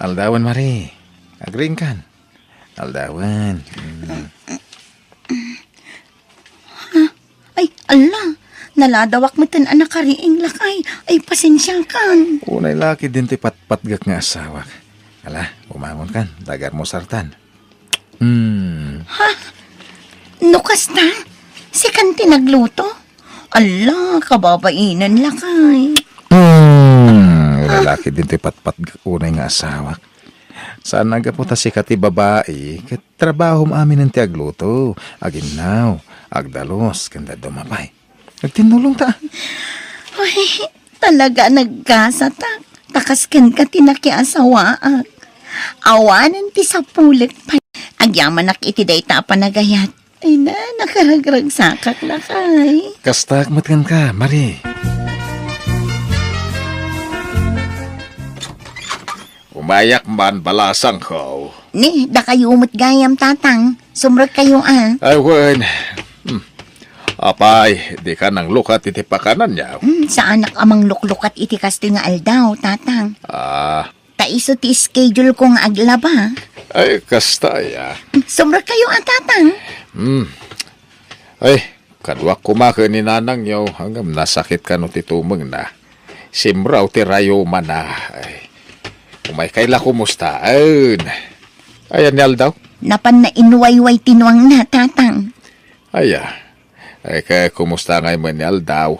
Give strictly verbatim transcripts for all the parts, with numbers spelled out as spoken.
Aldawen, Mari. Agriingkan. Aldawen. Mm. Ay, ala, naladawak metten a nakariing, lakay. Ay, pasensiakan. Unay la ketdin ti patpatgek nga asawak. Ala, bumangonkan, ta agalmusartan. Hmm. Ha? No kasta, sikan ti nagluto? Ala, kababainen, lakay. Hmm, unay la ketdin ti patpatgek unay nga asawak. Saan a gapu ta sika ti babai, ket trabahom aminen ti agluto, aginnaw, agdalus, ken dadduma pay. Agtinnulong ta. Ay, talaga a nagkasatak. Ta kas kenka ti nakiasawaak. Awanen ti sapulek pay. Agyamanak iti dayta a panagayat. Ay na, nakaragragsakak, lakay. Kastaak met kenka, Mari. Umayak man, balasangko. Ni, dakayo met gayam, Tatang. Sumrekkayo, a. Ay, wen. Hmm. Apay, dika nanglukat iti pakanan, yaw? Hmm, saanak a mangluklukat iti kastoy nga aldaw, Tatang. Ah. Ta isu ti schedule ko nga aglaba. Ay, kasta, ya. Hmm, sumrekkayo, a, Tatang. Hmm. Ay, kaduak koma ken ni nanangyo, ngem nasakit kano ti tumengna. Simraw ti rayumana. Ay, umaykay la kumustaen. Ayan ni aldaw? Napanna inwayway ti nuangna, Tatang. Aya. Ay, kaya kumusta ngay met ni aldaw?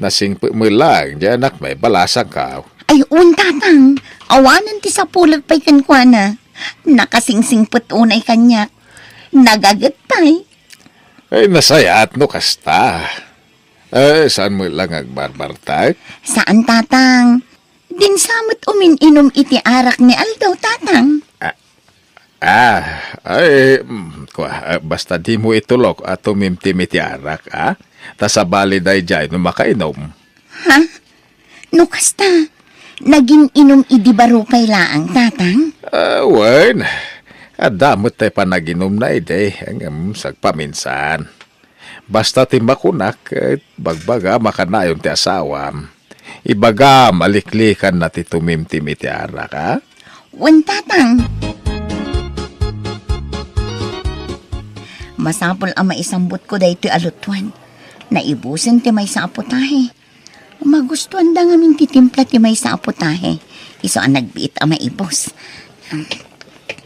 Nasingpet met laeng diay anakmi, balasangko. Ay, wen, Tatang. Awanen ti sapulek pay kenkuana. Nakasingsingpet unay kaniak. Nagaget pay. Ay, nasayaat no kasta. Eh, saan met la nga agbarbartek? Saan, Tatang. Dinsa met umin-inum iti arak ni aldaw, Tatang. Ah, ah, ay, mm, kua, ah, basta dimo itulok a tumimtim iti arak, a? Ta sabali daydiay no makainum. Ha? No kasta, nagin-inum idi baro pay laeng, Tatang? Ah, wen, adda met tay panaginumna idi, ngem sagpaminsan. Basta ti makunak, ket bagbagam a kanayon ti asawam. Ibagam a liklikanna ti tumimtim iti arak, a? Wen, Tatang. Masapul a maisambutko daytoy a lutoan. Naibusen ti maysa a putahe. Magustuanda ngamin ti timpla ti maysa a putahe. Isu a nagbiit a maibus.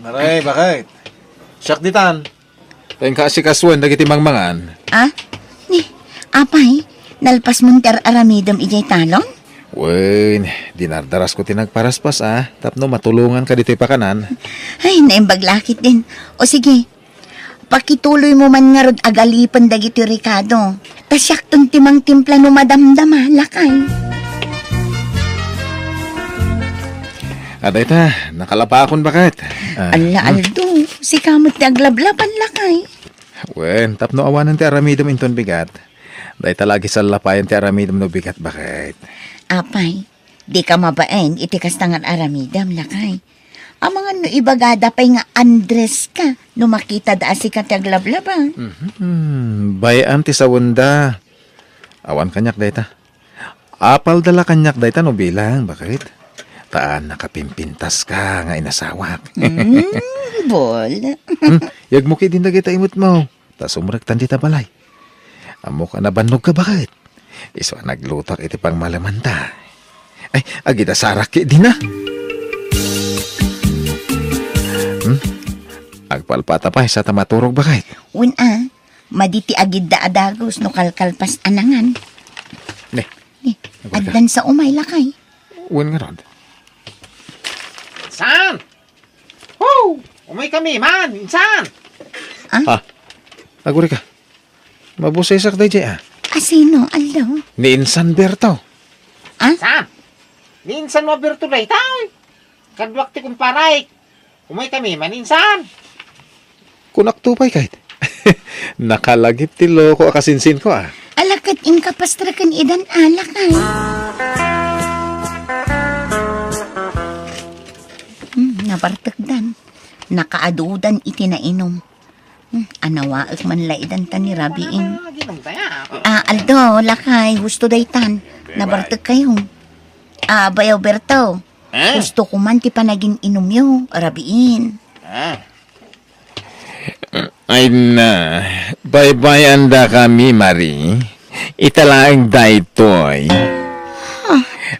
Maray, bakit? Siak ditan. Inka asikasuen dagiti mangmangan. Ah? Ni, apay, nalpasmon ti ar-aramidem idiay talon? Wen, dinardarasko ti nagparaspas, a, tapno matulonganka ditoy pakanan. Ay, naimbag la ketdin. O sige, pakituloymo man ngarud a galipen dagitoy rekado. Ta siakton ti mangtimpla no madamdama, lakay. A, dayta, nakalabakon, baket. Ah, Alla, hmm. Aldo, sika met ti aglablabas, lakay. Wen, tapno awanen ti aramidem inton bigat. Dayta la agisallapayen ti aramidem no bigat, baket. Apay, dika mabain iti kasta nga aramidem, lakay. Amangan no ibagada pay nga Andres ka no makitada a sika ti aglablaba. Mhm. Bay-am ti sawenda. Awan kaniak dayta. Apalda la kaniak dayta no bilang, baket. Ta nakapimpintaska nga inasawak. Mm, bol. Hmm, yegmo ketdin dagita imutmo. Ta sumrektan dita balay. Ammok a nabannogka, baket. Isu a naglutoak iti pangmalemanta. Ay, agidasarak ketdin a. Hmm? Agpalpata pay sa ta maturog, baket. Wen a, madi ti agidda a dagus no kalkalpas a nangan. Ne. Ne, agdansa umay, lakay. Wen ngarud. Saan? Ho! Umaykami man, insan! Ah? Ah, agurayka. Mabusesak daydiay, a. Asino, aldaw? Ni Insan Berto. Ah? Saan? Ni Insan Berto dayta, oy. Kaduak ti kumparay. Umaykami man, insan. Kunakto pay, ket. Nakalagip ti loko a kasinsinko, a. Ala ket inka pastreken idan, a, lakay. Hmm, nabartekdan. Nakaadudan iti nainum. Hmm, anawaek man la idan ta ni rabiin. Ah, aldaw, lakay, husto daytan. Nabartekkayo. Ah, bayaw Berto. Ah? Gusto ko man ti panagin-inumyo, rabiin. Ah. Ay na, baybay-andakami, Mari. Ita laeng daytoy.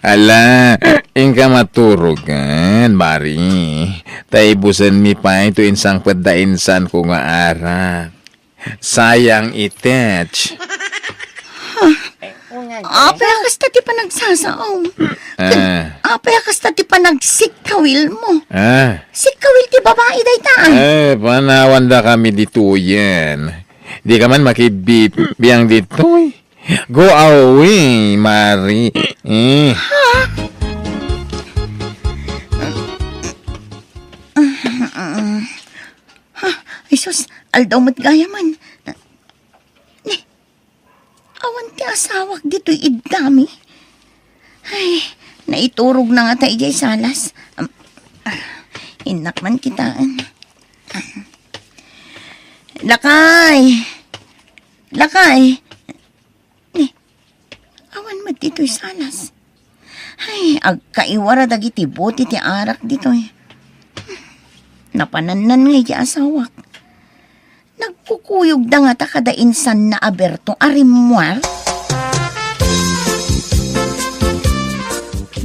Ala, inka maturogan, Mari. Ta ibusenmi pay to insangpet da insanko nga arak. Sayang itech. Apay a kasta ti panagsasaom? Ah. Apay a kasta ti panagsikkawil mo? Ah. Sikkawil ti babai dayta. Eh, panawandakami ditoyen. Dika man makibbibiang ditoy. Go away, Mari. Eh. Ha? Ay sus, aldaw met gayamen. Ni, awan ti asawak ditoy iddami. Ay, naiturog na ngata idiay salas. Am, ah, innak man kitaen. Ah. Lakay! Lakay! Ni, awan met ditoy salas. Ay, agkaiwara dagiti bote ti arak ditoy. Napanannan nga iti asawak. Nagkukuyogda ngata kada insanna a Berto a rimmuar?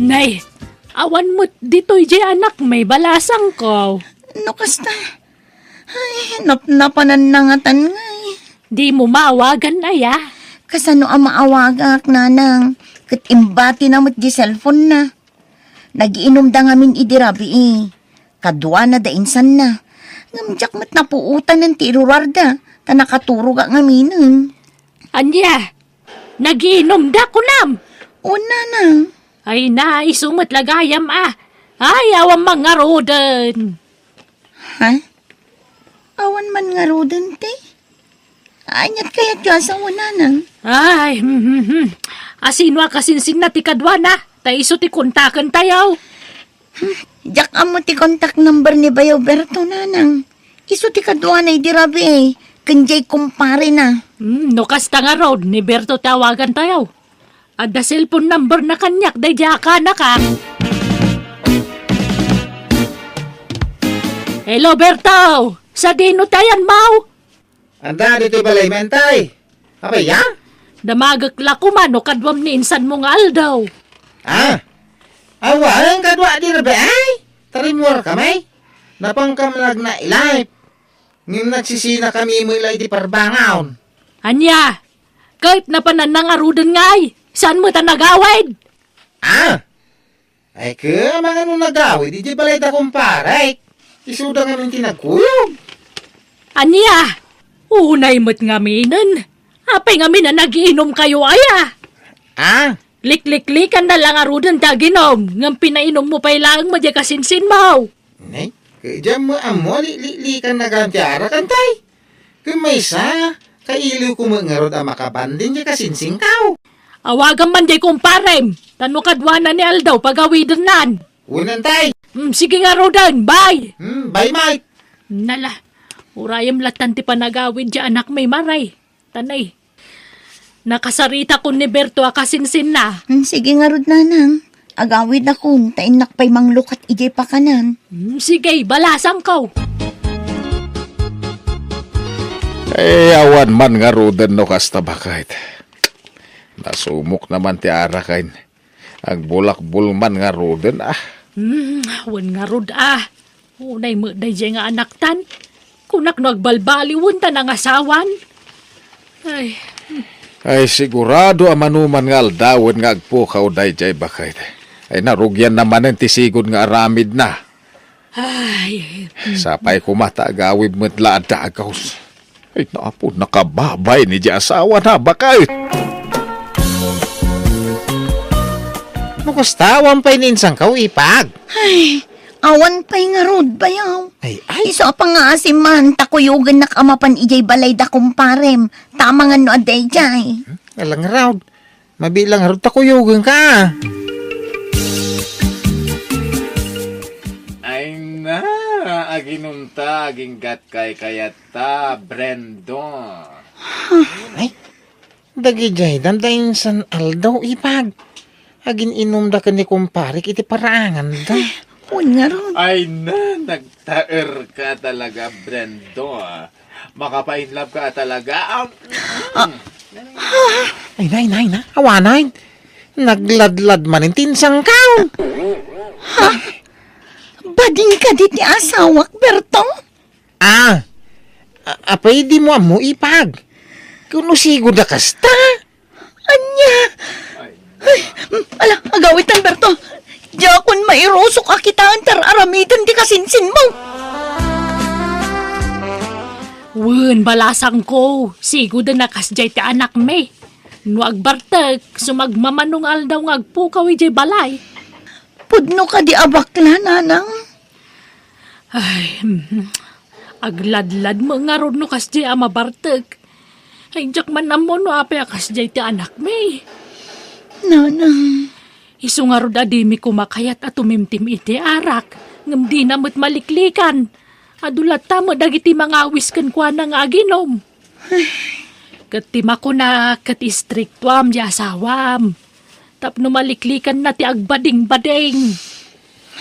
Nay, awan met ditoy diay anakmi, balasangko. No kasta, ay, napnapanan na ngatan ngay. Dimo maawagan aya? Kasano a maawagak, nanang? Ket imbatina met di cellphone na. Nagiinumda ngamin idi rabii. Kaduana da insanna. Ngem diak met napuotanen ti irurarda, ta nakaturogak ngaminen. Ania? Nagiinumda, kunam? Wen, nanang. Ay na, isu met la gayam a. Ay, awan man ngaruden. Ha? Awan man ngaruden, te? Aniat kayat ti asawa, nanang? Ay, hmm, hmm, hmm. Asino a kasinsinna ti kaduana? Ta isu ti kontakentayo. Hmm, diak ammo ti contact number ni Bayaw Berto, nanang. Isu ti kaduana idi rabii, ken diay kumparena. Hmm, no kasta ngarud, ni Berto ti awagantayo. Adda cellphone number na kaniak daydiay a kanak, a. Hello, Berto! Sadino ti ayanmo? Adda ditoy balay, Mentay. Apay, ya? Damagek la koma no kaduam ni insanmo nga aldaw. Ah? Awan, kadua di rabii? Tarimmuar kami? Napankam nagna-life. Ngem nagsisina kami met la iti parbangon. Ania? Ket napanan na ngaruden ngay? Saan met a nagawid? Ah? Ay, ket amangan no nagawid idiay balay da kumparek. Isuda ngamin ti nagkuyog. Ania? Unay met ngaminen. Apay ngamin a nagiinumkayo aya? Ah? Likliklikan na la ngaruden ti aginum, ngem pinainummo pay laeng met diay kasinsinmo. Ne? Ket diak met ammo, likliklikan na gayam ti arak, Entay. Ket maysa, kailiwko met ngarud a makabanding diay kasinsinko. Awagam man diay kumparem, ta no kaduana ni aldaw, pagawidennan. Wen, Entay. Hmm, sige ngaruden, bye. Hmm, bye, Mike. Nala, urayem lattan ti panagawid diay anakmi, Mari. Tanay. Nakasaritakon ni Berto a kasinsinna. Hmm, sige ngarud, nanang. Agawidakon, ta innak pay manglukat idiay pakanan. Hmm, sige, balasangko. Eh, awan man ngaruden no kasta, baket. Nasumok na man ti araken. Agbulakbul man ngaruden, ah. Hmm, wen ngarud, ah. Unay met daydiay nga anaktan. Kunak no agbalbaliwen ta nangasawan. Ay. Ay, sigurado a manoman nga aldawen nga agpukaw daydiay, baket. Ay, narugianna manen ti sigud nga aramidna. Ay. Sapay koma ta agawid met la a dagus. Ay, napo, nakababay ni di asawana, baket. No kasta, awan pay ni insangko, Ipag? Ay, awan pay ngarud, Bayaw. Ay, ay. Isu a pangngaasim man, ta kuyogennak a mapan idiay balay da kumparem. Tama nga no adda idiay. Hmm? Alang ngarud. Mabiit la ngarud ta kuyogenka. Ay na, aginumta, aginggat kaykayatta, Brendo. Ay, dagidiay, danda insan aldaw, Ipag. agin-inumda ken ni kumparek iti paraanganda. Wen ngarud. Ay na, nagtaerka talaga, Brendo. Makapainlove ka talaga. Ah, mm. Ay na, ay na, ay na. Awanen. Nagladlad manen ti insangkaw. Ha? Bading kadi ti asawak, Berto? Ah, a-, apay dimo ammo, Ipag? Kuno sigud a kasta? Ania? Ay, ala, agawitan, Berto. Diakon mairusok a kitaen ti ar-aramiden ti kasinsinmo. Wen, balasangko, sigud a kasdiay ti anakmi. No agbartek, sumagmamano nga aldaw nga agpukaw idiay balay. Pudno kadi a bakla, nanang? Ay, mhm. Agladlad met ngarud no kasdiay a mabartek. Ay, diak man ammo no apay a kasdiay ti anakmi. Nanang. Isu ngarud a dimi koma kayat a tumimtim iti arak, ngem dina met maliklikan. Adu latta met dagiti mangawis kenkuana nga aginom. Ket ti makuna ket istriktuam ti asawam. Tapno maliklikanna ti agbadingbading.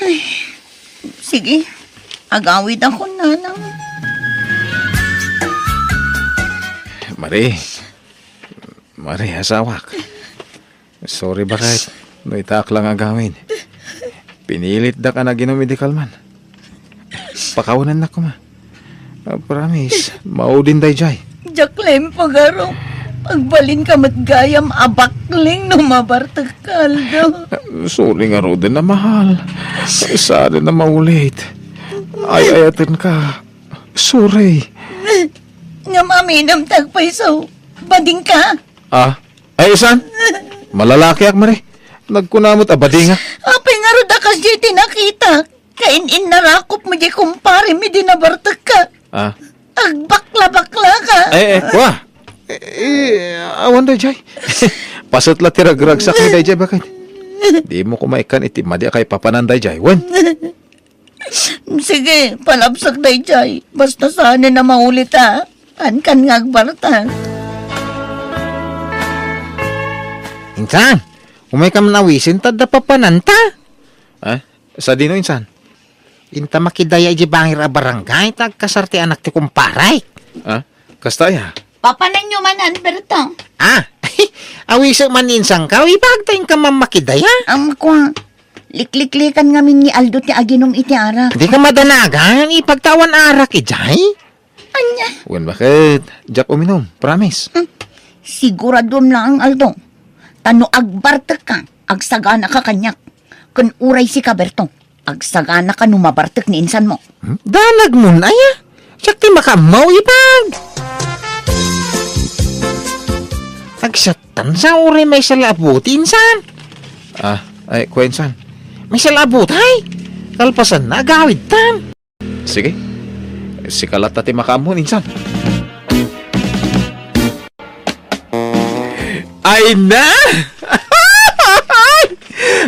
Ay, sige, agawidakon, nanang. Mari, Mari, asawak. Sorry baket, no itaak lang agawid. Pinilitdak a naginom idi kalman. Pakawanennak koma. Ah, promise, maudin dayjay. Diak laeng pagaro. Agbalinka met gayam a bakling no mabartek ka aldaw. Sorry ngaruden a mahal. Saan a maulit. Ay-ayatenka. Sorry. Ngem aminem ti agpayso. Badingka. Ah, ay, isan? Malalakiak, Mari. Nagkuna met a badingak. Apay ngarud a kasdiay ti nakitak? Kain-innarakop met diay kumparem idi nabartekka. Ah. Agbakla-baklaka. Eh, eh, kua. Eh, eh, awan dayjay. Paset la ti ragragsak ni dayjay baket. Dimo koma ikkan iti madi a kaipapanan dayjay, wen? Sige, palabsak dayjay. Basta saan a maulit, a. Kankan nga agbartek. Insan, umayka man awisen ta adda papananta. Ah? Sadino, insan? Inta makidaya idiay bangir a barangay ta agkasar ti anak ti kumparek. Ah? Kasta aya? Papananyo manen, Berto. Ah, awisek man ni insangkaw, Ipag, ta inka man makidaya. Am, kua, likliklikan ngamin ni Aldo ti aginom iti arak. Dika madanagan, Ipag, ta awan arak idiay. Ania? Wen baket, diak uminom, promise. Hmm. Siguraduem laeng, Aldo. Ta no agbartekka, agsaganaka kaniak. Ken uray sika, Berto. Agsaganaka no mabartek ni insanmo. Hmm? Danagmon aya? Siak ti makaammo, Ipag. Agsattan sa uray maysa la a buti, insan. Ah, ay, kua, insan. Maysa la a buti, ay. Kalpasanna, agawidtan. Sige. Sika latta ti makaammo, insan. Ay na!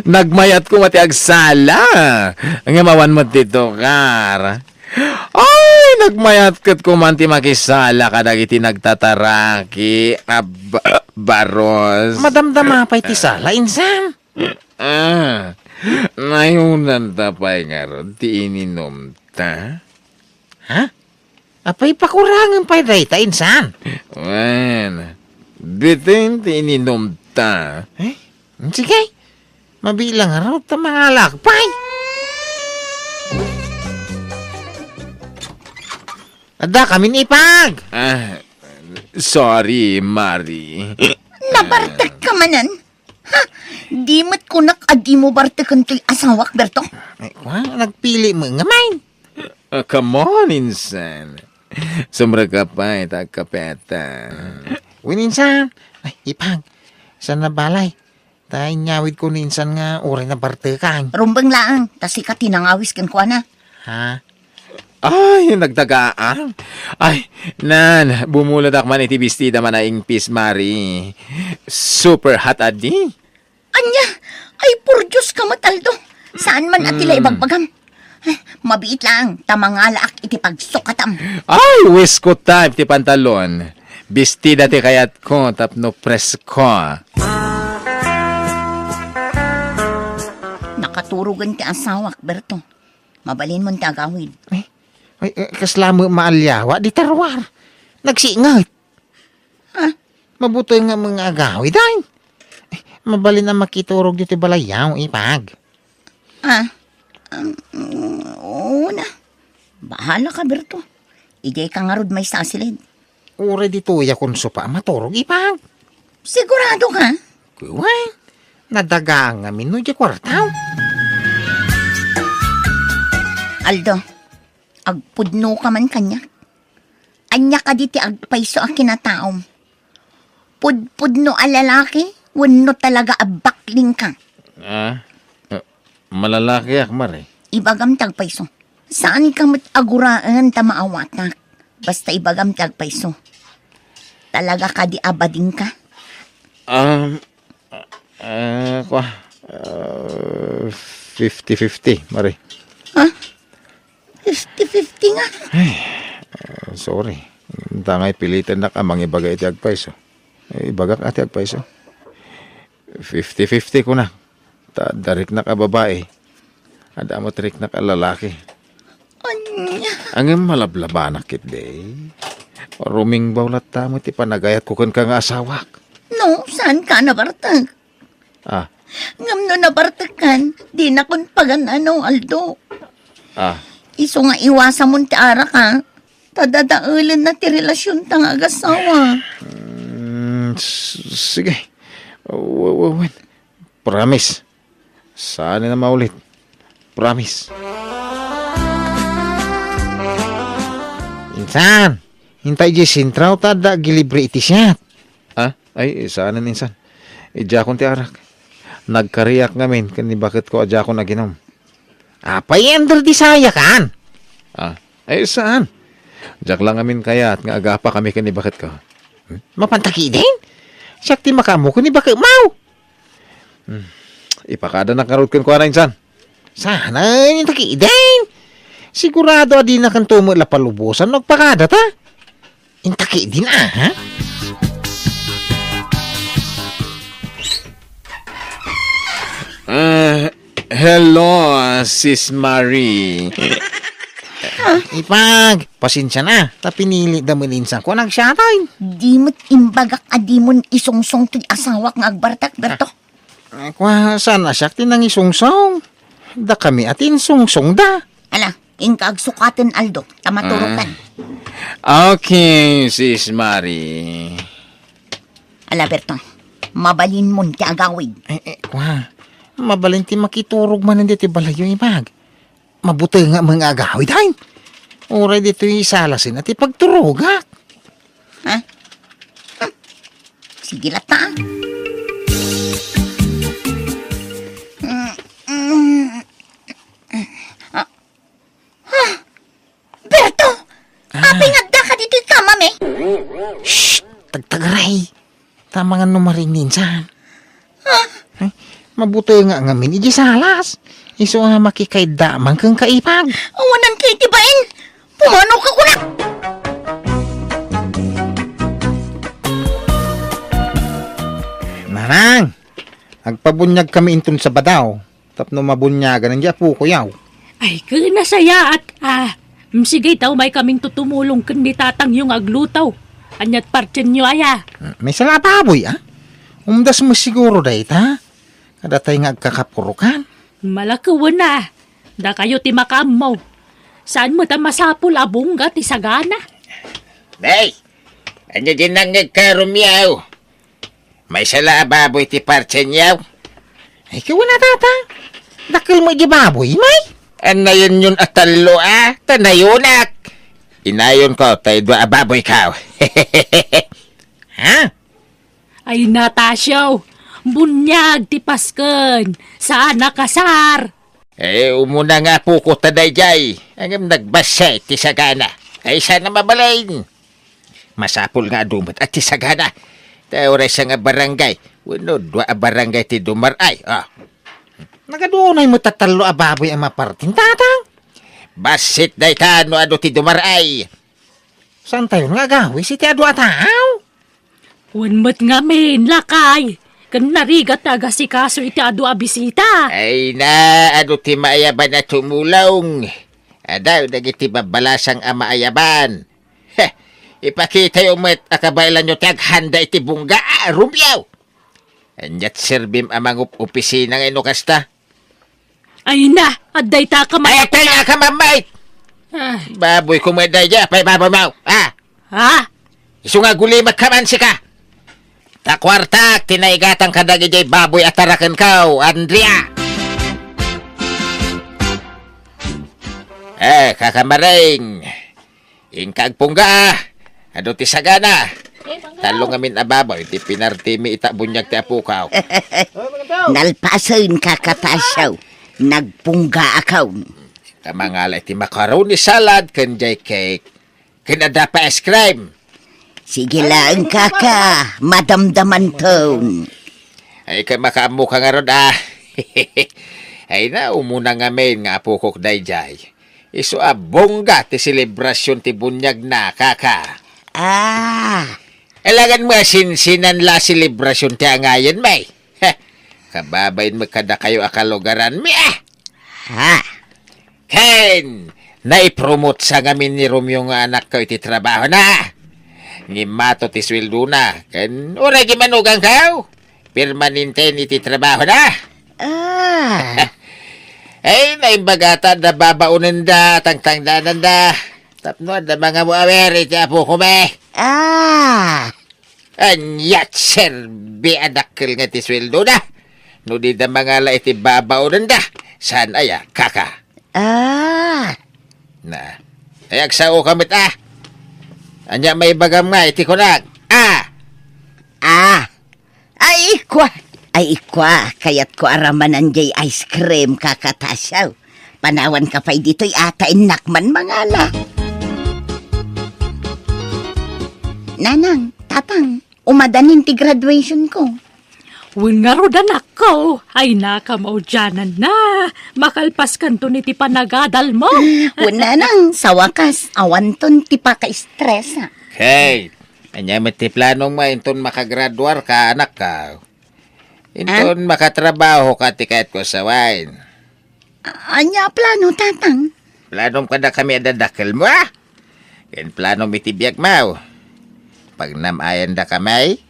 Nagmayat koma ti agsala. Ngem awan met ti tukar. Ay, nagmayat ket koma ti makisala kadagiti nagtataraki a ba-, baros. Madamdama pay ti sala, insan. Ah, nayonan ta pay ngarud ti ininom ta? Ha? Apay, pakurangen pay dayta, insan? Wen, bitin ti ininom ta. Eh? Sige, mabilang ngarud ta mangalak pay. Adda kamin, Ipag. Ah, sorry, Mari. Nabartek ka manen? Ha? Di met kunak a dimo barteken toy asawak, Berto? Ay, kua, nagpili met ngamin. Ah, come on, insan. Sumrek ka pay, ta agkapeta. Wen, insan. Ay, Ipag. Saan a balay? Ta inyawidko ni insan nga uray nabartekan. Rumbeng laeng, ta sika ti nangawis kenkuana. Ha? Ay, nagtagaan. Ay, nan, bumuladak man iti bestida man a ingpis, Mari. Super hot a di. Ania? Ay, por Dios ka met, Aldo. Saan man a ti la ibagbagam? Eh, mabiit laeng, ta mangalaak iti pagsukatam. Ay, wisko type ti pantalon. Bestida ti kayatko tapno presko. Paturogen ti asawak, Berto. Mabalinmon ti agawid. Ay, ay, eh, kasla met maaliawa dita ruar. Nagsinget. Ah? Mabuteng nga mga agawid, ay. Eh, mabalin a makiturog ditoy balayyo, Ipag. Ah, um, oo na. Bahala ka, Berto. Idiay ka ngarud maysa a silid. Uray ditoy a kunso pa a maturog, Ipag. Sigurado ka? Kuwan, nadagaang ngamin no di kwartaw. Aldo, agpudno ka man kaniak. Ania kadi ti agpayso a kinataom? Pudpudno a lalaki wenno talaga a bakling ka? Ah, eh, malalakiak, Mare. Ibagam ti agpayso. Saan ka met aguraen ta maawatak. Basta ibagam ti agpayso. Talaga kadi a bading ka? Um, ah, kwa, ah, fifty fifty, Mare. Ha? Fifty fifty nga. Ay, ah, sorry. Ita ngay pilitannak a mangibaga iti agpayso. Eh, ibagak a ti agpayso. Fifty fifty, kuna. Ta adda riknak a babai. Adda met riknak a lalaki. Ania? Ngem malablabanak ketdi. Rumingbaw latta met ti panagayatko kenka nga asawak. No, saan ka nabartek? Ah. Ngem no nabartekkan, dinakon pagan-ano, Aldo. Ah. Isu nga iwasamon ti arak, ha? Ta dadaelenna ti relasionta nga agasawa. Mm, s-, sige. W-, w-, wen. Promise. Saan a maulit. Promise. Insan, inta idiay sentraw ta adda agilibre iti siat. Ah, ay, saanen, insan. Idiakon ti arak. Nagkariak ngamin ken ni baketko a diakon aginom. Apay, under di sayakan? Ah, ay, saan? Diak lang ngamin kayat nga agapa kami ken ni baketko. Hmm? Mapanta ketdin? Siak ti makaammo ken ni baketmo. Hmm. Ipakadanak ngarud kenkuana, insan. Saan a, inta ketdin? Sigurado a dinakanto met la palubosan no agpakadata. Inta ketdin a, ha? Ah, hello, ah, Sis Marie. Ah, Ipag, pasensiana, ta pinilitda met ni insanko a nagsiatay. Di met imbagak a dimon isungsong toy asawak nga agbartek, Berto. Ah, kua, saan a siak ti nangisungsong? Dakami a ti insungsongda. Ala, inka agsukaten, Aldo, ta maturokan. Ah. Okay, Sis Marie. Ala, Berto, mabalinmon ti agawid. Eh, eh, kua, mabalin ti makiturog manen ditoy balayyo, Ipag. Mabuteng nga mga agawid, ay. Uray ditoy salasen a ti pagturogak. Ha? Hmm. Sige latta. Mm, mm. Ah. Ah. Berto! Ah. Apay nga addaka ditoy kamam, eh? Shh! Tagtagaray! Tama nga no maringinsan. Ah. Eh, mabuteng nga ngamin iti salas. Isu a makikaydda man ken ka, Ipag. Awanan ka iti bain. Pumano ka kunak. Nanang, agpabuniag kami inton Sabado. Tapno mabuniagan ni apokoy. Ay, ken nasayaat, ah. Mm, sige, ta umay kaming tutumulong ken ni tatangyo nga agluto. Aniat partienyo aya? Mm, maysa la a baboy, ah. Umdas met siguro dayta. Kadatay nga agkakapurokan. Malakewen a. Dakayo ti makaammo. Saan met a masapul a bungga ti sagana? Nay, ania di nangngegka, Romeo? Maysa la a baboy ti partienyo? Ay, kiwena, tata. Dakkel met di baboy, may? Annayonyon a tallo a, ta nayonak. Inayonko, tay dua a baboyko. Ha? Ay, Natasio, buniag ti Pasken. Saan a kasar. Eh, umuna nga apoko ta daydiay. Ngem nagbassit ti sagana. Ay, saan a mabalin. Masapul nga adu met a ti sagana. Ta uray sanga barangay wenno dua a barangay ti dumar-ay, ah. Nagadu unay met a tallo a baboy a mapartin, tatang. Bassit dayta no adu ti dumar-ay. Saantayon nga agawis iti adu a tao? Wen met ngamin, lakay. ken narigat nga agasikaso iti adu a bisita. Ay na, adu ti maayaban a tumulong? Adaw dagiti babbalasang a maayaban. Heh, ipakitayo met a kabaelanyo ti aghanda iti bungga, a, Romeo. Aniat serbim a mangup-opisina nga ino kasta? Ay na, adda ita ka ma- Ay, apay nga ka, mamait! Ah. Baboy ko met daydiay, apay baboy mo? Ah! Ha? Isu nga agulimek ka man sika! Ta kuartak, tinaigatang kadagijay baboy a taraken ko, Andrea! Eh, kakamaring! Inka agpungga, ah. Adu ti sagana. Tallo ngamin a baboy ti pinartimi ita buniag ti apokaw. Nalpasen, Kaka Tasio. Nagpungga akon. Ka mangala iti macaroni salad ken jay cake. Ken adda pay ice cream. Sige laeng, Kaka. Madamdamanton. Ay, ka makaammo ka ngarud, ah. Ay na, umuna ngamin nga apokok dayjay. Isu a bongga ti selebrasion ti buniagna, Kaka. Ah. Alangan mo a sinsinan la a selebrasion ti angayen, may. Heh, kababain mo kadakayo a kalugaran, mi, ah! Ha? Ken, naipromotsa ngamin ni Romeo nga anakko iti trabahona. Ngimmato ti sueldona, ken uray gimanuganko. Permanenten iti trabahona. Ah. Ay, naimbagata da babaonenda, tangtangdananda. Tapno adda mangamu-awer iti apokome. Ah. Aniat serbi a dakkel nga ti sueldona. No dida mangala iti babaonenda, saan aya, Kaka? Ah. Na. Ay, agsao ka met, ah. Ania maibagam nga iti kunak? Ah. Ah. Ay, ikua! Ay, ikua! Kayatko a ramanan jay ice cream, Kaka Tasio. Panawanka pay ditoy a ta innak man mangala. Nanang, Tatang, umadanin ti graduation ko. Wen ngarud, anakko, ay na, kamaudiananna. Makalpaskanton iti panagadal mo. Wen, Nanang, sa wakas, awanton ti paka-stress, ah. Hey, ania met ti planong mo inton makagraduar ka, anakko? Inton makatrabaho ka ti kayatko a sawen. A-, ania a plano, Tatang? Planom kadakami a dadakkel mo, ah? Ken planom iti biag mo. Pagnam-ayandakami,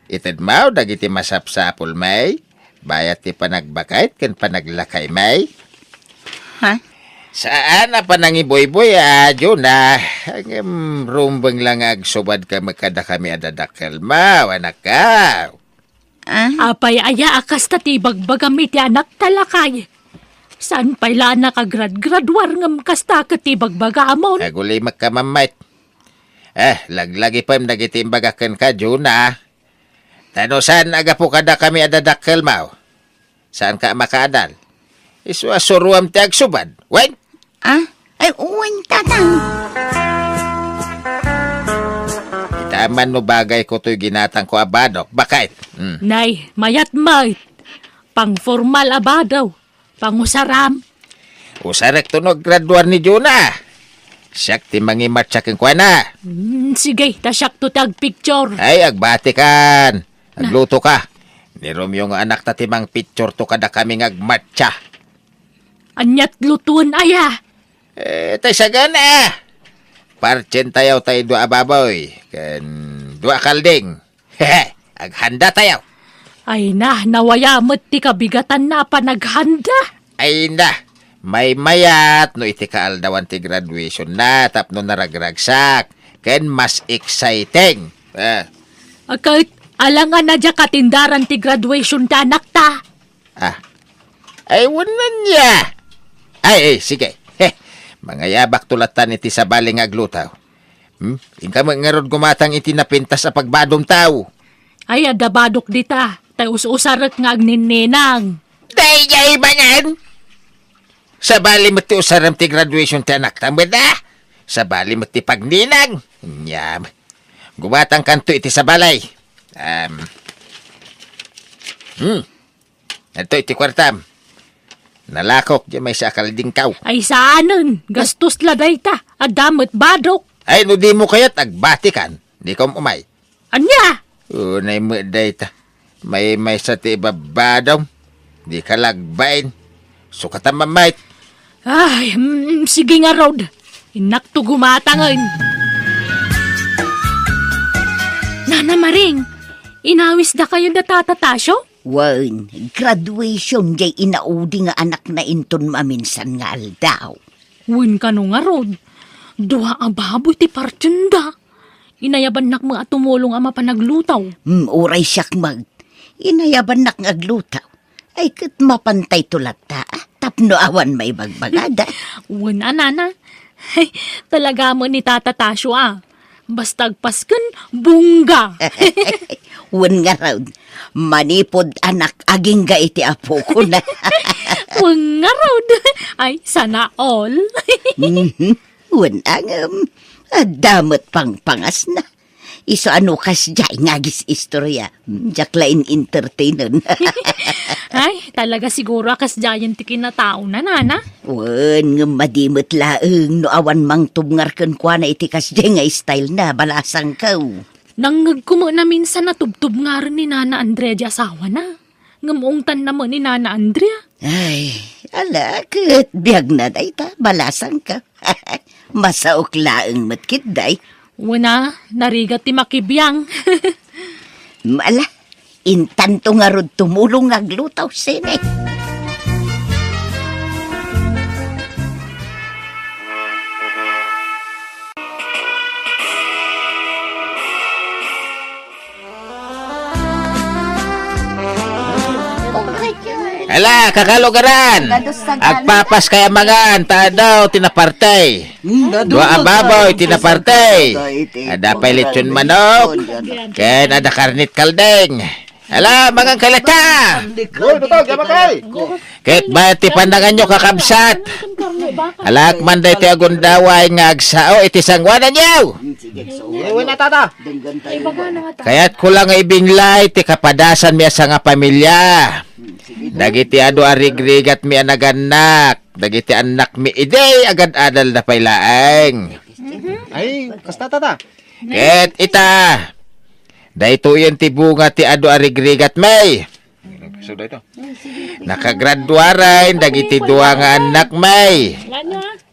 ited mo dagiti masapsapul, may, bayat ti panagbakayt ken panaglakay, may. Ha? Saan a panangibuybuy, a, Juna. Ngem rumbeng la nga agsubad ka met kadakami a dadakkel mo, anakko. Ah? Apay aya a kasta ti ibagbagam iti anakta, lakay? Saan pay la a nakagrad-graduar ngem kasta ket ti ibagbagamon? Agulimek ka, mamait. Eh, laglagipem dagiti imbagak kenka, Juna. Ta no saan a gapu kadakami a dadakkel mo, saanka a makaadal. Isu a suroam ti agsubad. Wen? Ah? Ay, wen, Tatang. Kita man no bagayko toy ginatangko a badok, bakit? Hmm. Nay, mayat met. Pangformal a bado. Pangusaram. Usarek to no aggraduar ni Juna. Siak ti mangimatsa kenkuana. Hmm, sige, ta siak to ti agpicture. Ay, agbati kan. Agluto ka. Ni Romeo nga anakta ti mangpicture to kadakami nga agmatsa. Aniat lutuon aya? Eh, tay sagana. Partsentayo tay dua a baboy, ken dua a kalding. Hehe, aghanda tayo. Ay na, nawaya met ti kabigatanna a panaghanda. Ay na, maymayat no iti kaaldawan ti graduation na tapno naragragsak ken mas exciting. Eh. Ket, alangan a diak katindaran ti graduation ti anakta. Ah. Ay, wen ania. Ay, ay, sige. Heh, mangayabakto lattan iti sabali nga agluto. Hmm? Inka met ngarud gumatang iti napintas a pagbadomtaw. Ay, adda badok dita. Tay us-usarek nga agninninang. Daydiay manen! Sabali met ti usarem ti graduation ti anakta met, ah? Sabali met ti pagninang. Nyam. Gumatangkanto iti sabali. Um. Hmm. Adtoy ti kuartam. Nalakok diay maysa a kaldingkaw. Ay saanen, gastos la dayta. Adda met badok. Ay, no dimo kayat, agbatikan. Dikom umay. Ania? Unay met dayta. Maymaysa ti ibabbadom. Dika lagbain. Sukatan, Mamay. Ay, mm, sige ngarud. Innakto gumatangen. Nana Maring, inawisdakayo da Tata Tasio? Wen, graduation jay inaudi nga anakna inton maminsan nga aldaw. Wen kano ngarud, dua a baboy ti partienda. Inayabannak met a tumulong a mapan agluto. Hmm, uray siak met. Inayabannak nga agluto. Ay, ket mapantayto latta, ah, tapno awan maibagbagada. Wen a, nana. Ay, talaga met ni Tata Tasio, ah. Basta agpasken, bongga. Wen ngarud, manipud anak agingga iti apokona. Wen ngarud. Ay, sana all. Mhm. Wen a ngem, adda met pangpangasna. Isu a no kasdiay nga agis-istorya, diak la in-entertainen. Ay, talaga siguro a kasdiayen ti kinataona, nana. Wen, ngem madi met laeng no awan mangtubngar kenkuana iti kasdiay nga style na, balasangko. Nangngegko met naminsan a tubtubngaren ni Nana Andrea di asawana. Ngem ungtanna met ni Nana Andrea. Ay, ala, ket biagna dayta, balasangko. Masaok laeng met ketdi. Wen a, narigat ti makibiang. Ala, intanto ngarud tumulong nga agluto, sine? Ala, kakalugaran! Agpapas kay amangan, ta adu ti napartay. Dua a baboy ti napartay. Ada pay lechon manok. Ken ada karnit kaldeng. Ala, mangan kay latta! Uy, Dudong, yaman kay! Ket bayat ti pananganyo, kakabsat. Alaak man daytoy agundaway nga agsao iti sangoananyo. Uy, na, tata. Kayatko la nga ibinglay ti kapadasanmi a sangapamilia. Dagiti adu a rigrigatmi a nagannak, dagiti annakmi idi agad-adalda pay laeng. Ay, kasta, tata. Ket ita, daytoyen ti bunga ti adu a rigrigatmi. Nakagraduaren dagiti dua nga annakmi.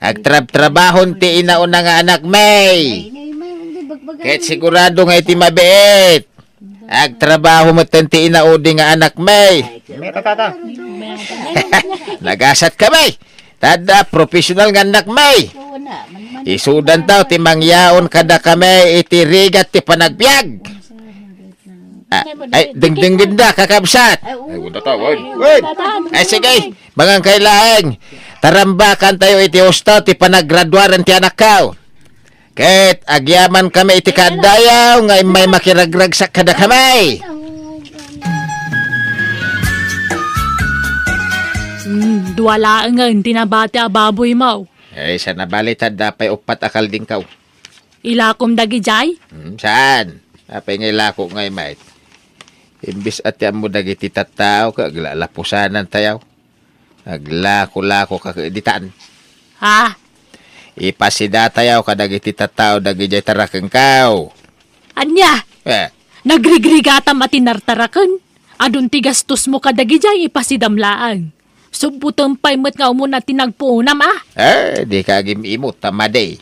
Agtrabtrabahon ti inauna nga anakmi. Ket sigurado nga iti mabiit, agtrabaho metten ti inaudi nga anakmi. Meta, tata. Nagasatkami. Ta adda professional nga annakmi. Isudantayo ti mangyaon kadakami iti rigat ti panagbiag. Ah, ay, dengdenggen da, kakabsat. Ay, wen, tata, wen. Wen. Ay, sige, mangan kay laeng. Tarambakantayo iti husto ti panagraduaren ti anakko. Ket agyamankami iti kaaddayo nga immay makiragragsak kadakami. Hmm, dua laengen ti nabati a baboymo. Ay, sa nabali ta adda pay uppat a kaldingko. Ilakom dagidiay? Hmm, saan? Apay nga ilako ngay met? Imbes a ti ammo dagiti tattao, ket aglalapusanantayo. Aglako-lako ka ket ditan. Ha? Ipasidatayo kadagiti tattao dagidiay tarakengko. Ania? Eh. Nagrigrigatam a ti nartaraken? Adun ti gastosmo kadagidiay, ipasidam laeng. Subbotem pay met nga umuna ti nagpuonam, a? Eh, dika agim-imot ta madi.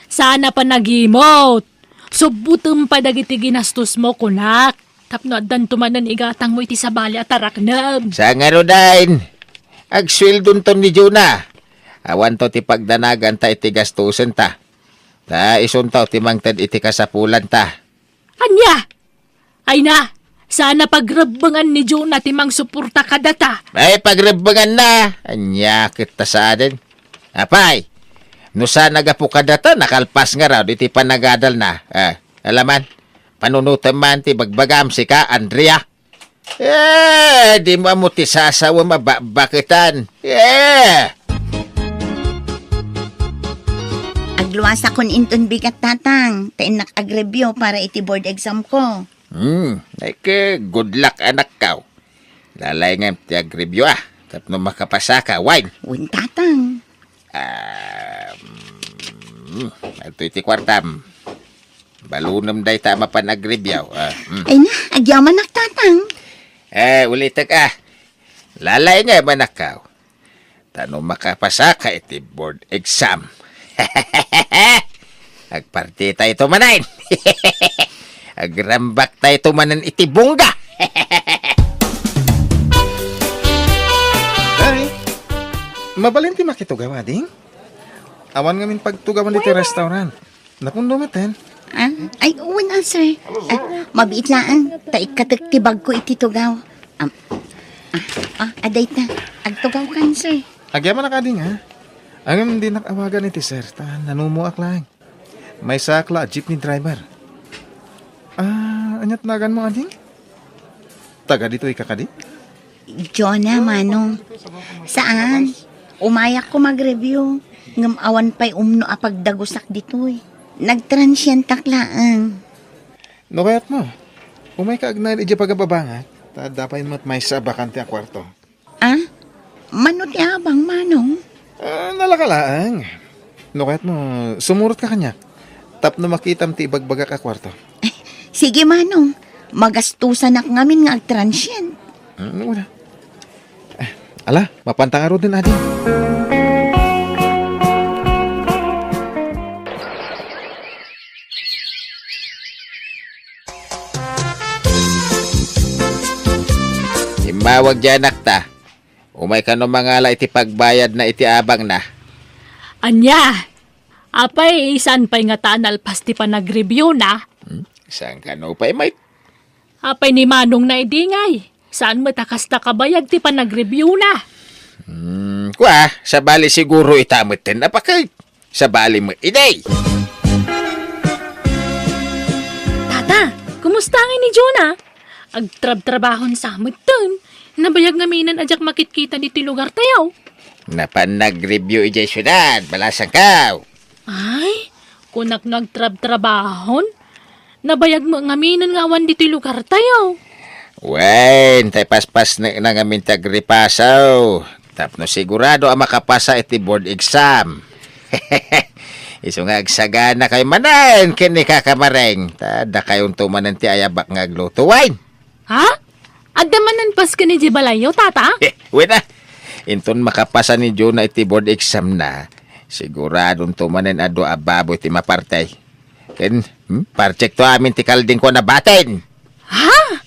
Saan a panagimot. Subbotem pay dagiti ginastosmo, kunak. Tapno addanto manen igatangmo iti sabali a taraknem. Sa ngaruden, agsueldonto ni Jonah. Awanto ti pagdanaganta iti gastosenta. Ta isunto ti mangted iti kasapulanta. Ania? Ay na, saan a pagrebbengan ni Jonah ti mangsuporta kadata. Ay, pagrebbenganna. Ania ket ta saanen? Apay, no saan a gapu kadata, nakalpas ngarud iti panagadalna. Ah, alaman, panunotem man ti bagbagam, sika, Andrea. Eh, dimo ammo ti sasawem a bakbaketan. Eh! Agluasakon inton bigat, Tatang, ta innak agreview para iti board exam ko. Hmm, ay ke, good luck, anakko. Lalaingem ti agreview, a, tapno makapasaka, wen. Wen, Tatang. Ah, mm, adtoy ti kuartam. Balunem dayta a mapan agreview, a, mm. Ay na, agyamanak, Tatang. Eh, ulitek, ah. Lalaingem, anakko. Ta no makapasaka iti board exam, agpartitayo manen. Agrambaktayo manen iti bungga. Ay, mabalin ti makitugaw, ading? Awan ngamin pagtugawan iti restaurant. Napundo metten. Ah, ay, wen a, sir. Ah, mabiit laeng, ta ikkatek ti bagko iti tugaw. Am, ah, ah, adayta. Agtugawkan, sir. Agyamanak, ading, ha? Ngem dinak awagan iti sir, ta nanumoak laeng. Maysaak la a jeepney driver. Ah, ania't naganmo, ading? Taga ditoyka kadi? Jonah, Manong. Saan? Umayakko mag-review, ngem awan pay umno a pagdagusak ditoy. Nagtransientak laeng. No kayatmo, umayka agnaed idiay pagababangak, ta adda pay met maysa a bakante a kuarto. Ah? Mano ti abang, Manong? Ah, nalaka laeng. No kayatmo, sumurotka kaniak. Tapno makitam ti ibagbagak a kuarto. Sige, Manong. Magastusanak ngamin nga agtransient. Hmm, wala. Eh, ala, mapanta ngaruden, ading. Immawag diay anakta. Umay kano mangala iti pagbayadna iti abangna. Ania? Apay, saan pay ngata a nalpas ti panagreviewna? Hmm? Saan kano pay, mait? Apay ni Manongna idi ngay? Saan met a kasta kabayag ti panagreviewna? Hmm, kua, sabali siguro ita metten a paket. Sabali met idi. Tata, kumusta ngay ni Jonah? Agtrabtrabahon sa metten. Nabayag ngaminen a diak makitkita ditoy lugartayo. Napan nag-review idiay siudad, balasangko. Ay, kunak no agtrabtrabahon? Nabayag met ngaminen nga awan ditoy lugartayo. Wen, ta ipaspasnekna ngamin ti agripasaw. Tapno sigurado a makapasa iti board exam. Isu nga agsaganakayo manen ken ni Kaka Mareng, ta dakayonto manen ti ayabak nga agluto, wen. Ha? Adda manen pasken idiay balayyo, Tata? Eh, wen a. Inton makapasa ni Jonah iti board exam na, siguradonto manen a dua a baboy ti maparti. Ken, hmm, partikto amin ti kaldingko a nabatin. Ha?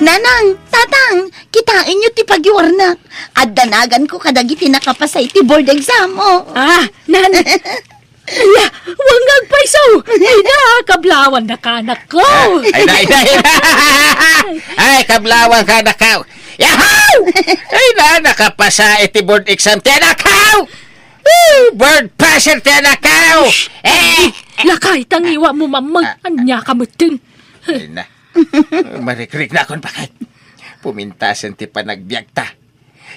Nanang, Tatang, kitaenyo ti pagiwarnak. Adda naganko kadagiti nakapasa iti board exam, oh. Ah, nan-, Ala, wangag pay isu! Ay na, kablawannaka, anakko! Ah, ay na, ay na, ay na! Ay, kablawannaka, anakko! Yahoo! Ay na, nakapasa iti board exam ti anakko! Woo! Board passer ti anakko! Eh! Lakay, tangiwa mo, mamang. Ah. Ania ka metten. Ay na. Marikriknakon, bakit? Pumintasen ti panagbiagta.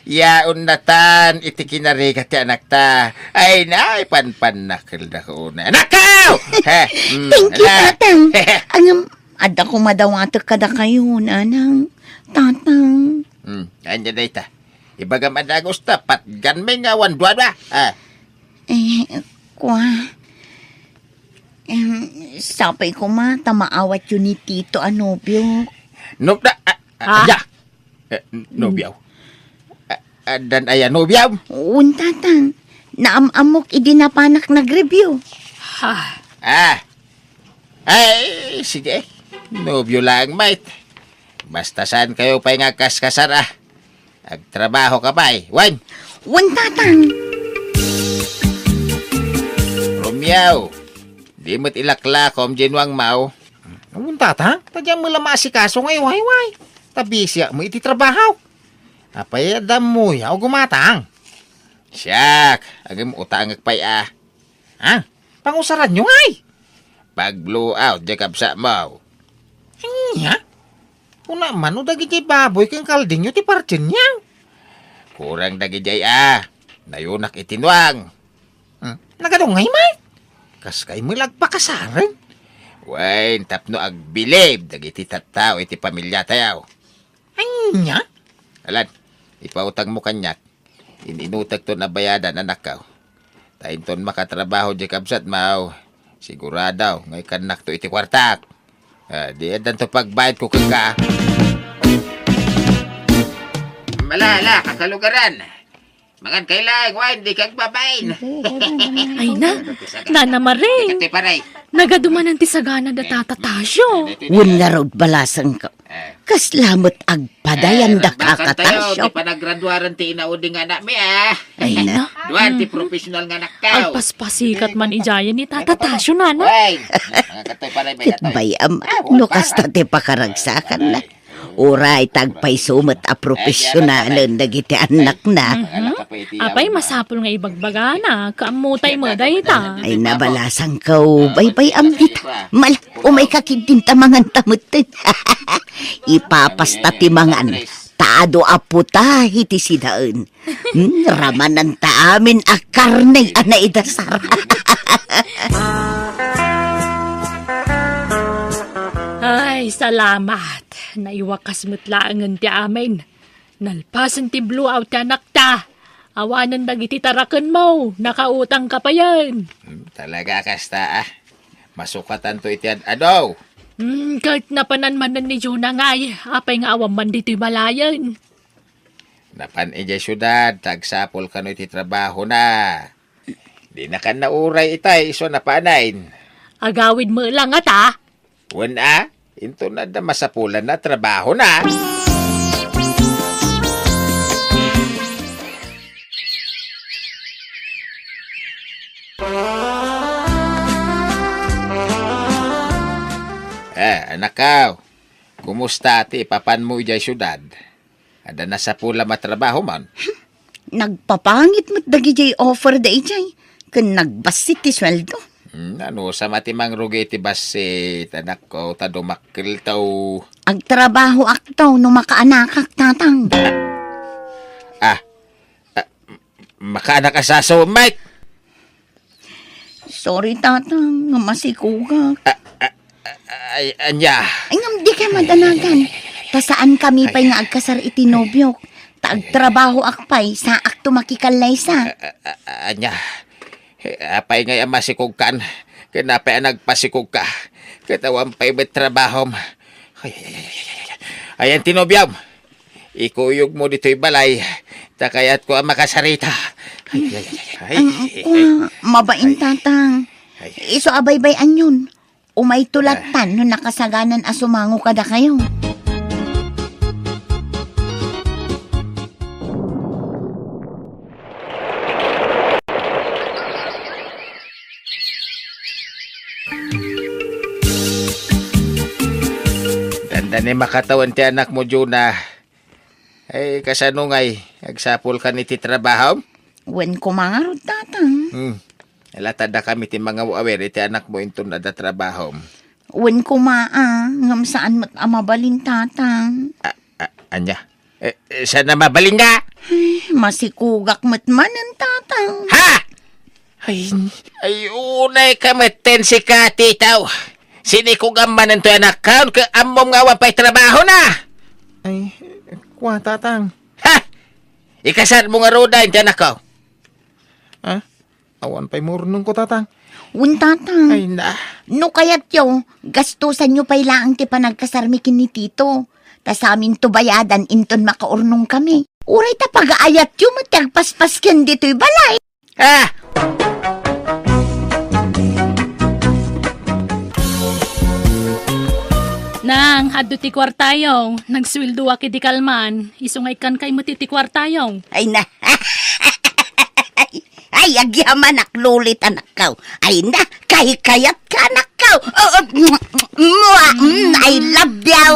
Yaon natan iti kinarigat ti anakta. Ay, naipanpannakelda ko unay. Anakko! He, mm, Thank you, ala. Tatang. Ngem, adda koma dawatek kadakayo, Nanang, Tatang. Hmm, ania dayta? Ibagam a dagus ta, patganmi nga awan duadua. Ah. Eh, kua. Em, sapay koma ta maawatyo ni Tito a nobio. No, da, ah, ah, Ah? Aya? Eh, n-, nobio? A-, addan aya nobio? Wen, Tatang. Naam-ammok idi napanak nag-review. Ha. Ah. Ay, sige. Nobio laeng, mait. Basta saankayo pay nga agkaskasar, ah. Agtrabahoka pay, wen? Wen, Tatang. Romeo, di met ilaklakom diay nuangmo. Wen, Tatang, ta diak met la maasikaso nga iwayway. Ta bisiak met iti trabaho. Apay, adda ammoyo a gumatang? Siak, agim utangek pay a. Ha? Pangusaranyo ngay? Pag-blow out diay kabsatmo. Ania? Kuna man no dagidiay baboy ken kaldingyo ti partienyo? Kurang dagidiay a. Nayonak iti nuang. Hmm? Nagadungay met? Kaskay met la agpakasaren? Wen, tapno agbilib dagiti tattao iti pamiliatayo. Ania? Alan, ipautangmo kaniak. in-inutekto a bayadan, anakko. Ta inton makatrabaho diay kabsatmo, sigurado nga ikkannakto iti kuartak. Ah, di addanto pagbayadko kenka. Ala, ala, kakalugaran. Mangan kay laeng, wen, dika agbabain. Ay na, Nana Maring. Dikit ti paray. Nagadu manen ti sagana da Tata Tasio. Wen ngarud, balasangko. Eh. Kasla met agpadayan da, eh, Kaka Tasio. Ti panagraduaran ti inauding nga anakmi, ah. Ay na. Duan ti professional nga anakko. Agpaspasikat man idiayen ni Tata Tasio, Nana. Wen, mga katoy, paray, may katoy. Ket bay-am, no kasta ti pakaragsakanna. Uray ta agpayso met a profesionalen dagiti annakna. Mhm. Apay, masapul nga ibagbagana, kaammo tay met dayta. Ay, nabalasangko, baybay-am dita. Mala, umayka ketdin ta manganta metten. Ipapasta ti mangan, ta adu a puta iti sidaen. Hmm, ramananta amin a karne a naidasar. Ay, salamat. Naiwakas met laengen ti amin. Nalpasen ti blowout ti anakta. Awanen dagiti tarakenmo, nakautangka payen. Hmm, talaga kasta, ah. Masukatanto iti ad-adu. Hmm, ket napanan manen ni Jonah ngay, apay nga awan man ditoy balayen. Napan idiay siudad, ta agsapul kano iti trabahona. Dinakan nauray itay isu a napanen. Agawid met la ngata? Wen a, inton adda masapulanna a trabahona. Eh, anakko, kumusta ti ipapanmo idiay siudad? Adda nasapulam a trabahom? Nagpapangit met dagidiay offer daydiay, ken nagbassit ti sueldo. Hmm, anusam a ti mangrugi iti bassit, anakko, ta dumakkelto. Agtrabahoakto no makaanakak, Tatang. Ah, ah, makaanak a saso, Mike? Sorry, Tatang, nga masikogak. A-, a-, a-, ay, ania? Ay, ngem dikay madanagan. Ta saankami pay nga agkasar iti nobiok. Ta agtrabahoak pay, saakto makikallaysa. A-, a-, a-, ania? Eh, apay ngay a masikogkan? Ken apay a nagpasikogka? Ket awan pay met trabahom. Ay, ay, ay, ay, ay, ay. Ayan ti nobiom. Ikuyogmo ditoy balay, ta kayatko a makasarita. Ay, ay, ay, ay, ay. Ang, ang, mabain, Tatang. Ay. Isu a baybay-anyon. Umayto lattan no nakasaganan a sumango kadakayo. Dandani makatawen ti anakmo, Jonah. Ay, kasano ngay? Agsapulkan iti trabahom? Wen koma ngarud, Tatang. Hmm. Ala, ta dakami ti mangaw-awir iti anakmo inton adda trabahom. Wen koma, a, ngem saan met a mabalin, Tatang. A, a, ania? Eh, eh, saan a mabalin nga? Ay, masikogak met manen, Tatang. Ha? Ay, ay, unay ka metten sika, titaw. Sinikogam manen toy anakkaon, ket ammom nga awan pay trabahona. Ay, kua, Tatang. Ha? Ikasarmo ngaruden ti anakko? Ha? Awan pay maurnongko, Tatang. Wen, Tatang. Ay, na. No kayatyo, gastosanyo pay laeng ti panagkasarmi ken ni Tito. Ta saminto bayadan inton makaurnongkami. Uray ta pagaayatyo met ti agpaspasken ditoy balay. Ah! Nang, adto ti kuartayo. Nagsueldoak idi kalman. Isu nga ikkan kay met iti kuartayo. Ay na. Ay, agyamanak, Lolit, anakko. Ay na, kay kayat ka, anakko. Oh, oh, mwah, mm, I love you.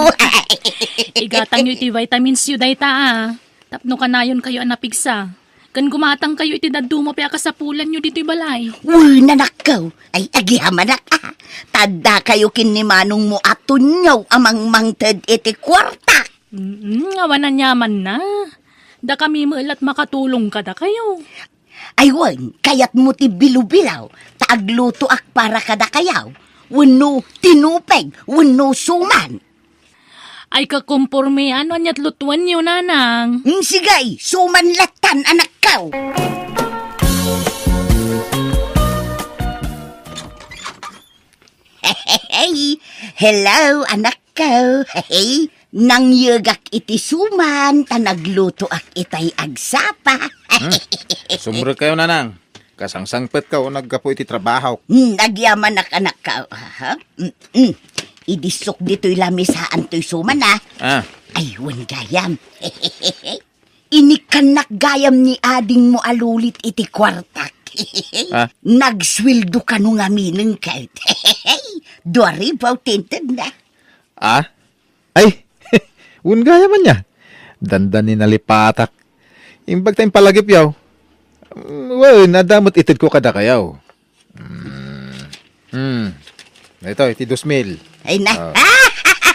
Igatangyo iti vitamins yo dayta, a. Tapno kanayonkayo a napigsa. Ken gumatangkayo iti dadduma pay a kasapulanyo ditoy balay. Wen, anakko. Ay, agyamanak, a. Ta addakayo ken ni manongmo a tunyaw a mangmangted iti kuarta. Mm, awan aniamanna. Dakami met la't makatulong kadakayo. Ay wen, kayatmo ti bilobilaw, ta aglutoak para kadakayo. Wenno tinupeg, wenno suman. Ay, kakomporme, ano ania't lutuanyo, nanang? Mm, sige, suman lattan, anakko. Hello, anakko. Nangyegak iti suman, ta naglutoak itay agsapa. Hmm. Sumrek kayo, nanang. Kasangsangpet ka o naggapu iti trabaho. Hmm, agyamanak, anakko. Aha. Mm, mm. Idissok ditoy lamisaan toy suman, ah. Ah. Ay, wen gayam. Inikkannak gayam ni adingmo a lulit iti kuartak. Ah. Nagsueldo kano ngamin ket. Dua ribu ti intedna. Ah? Ay, wen gayam ania. Dandani nalipatak. Imbag ta impalagipyo. Mm, wen, adda met itedko kadakayo. Hmm. Hmm. Ito, iti dos mil. Ay na. Ah.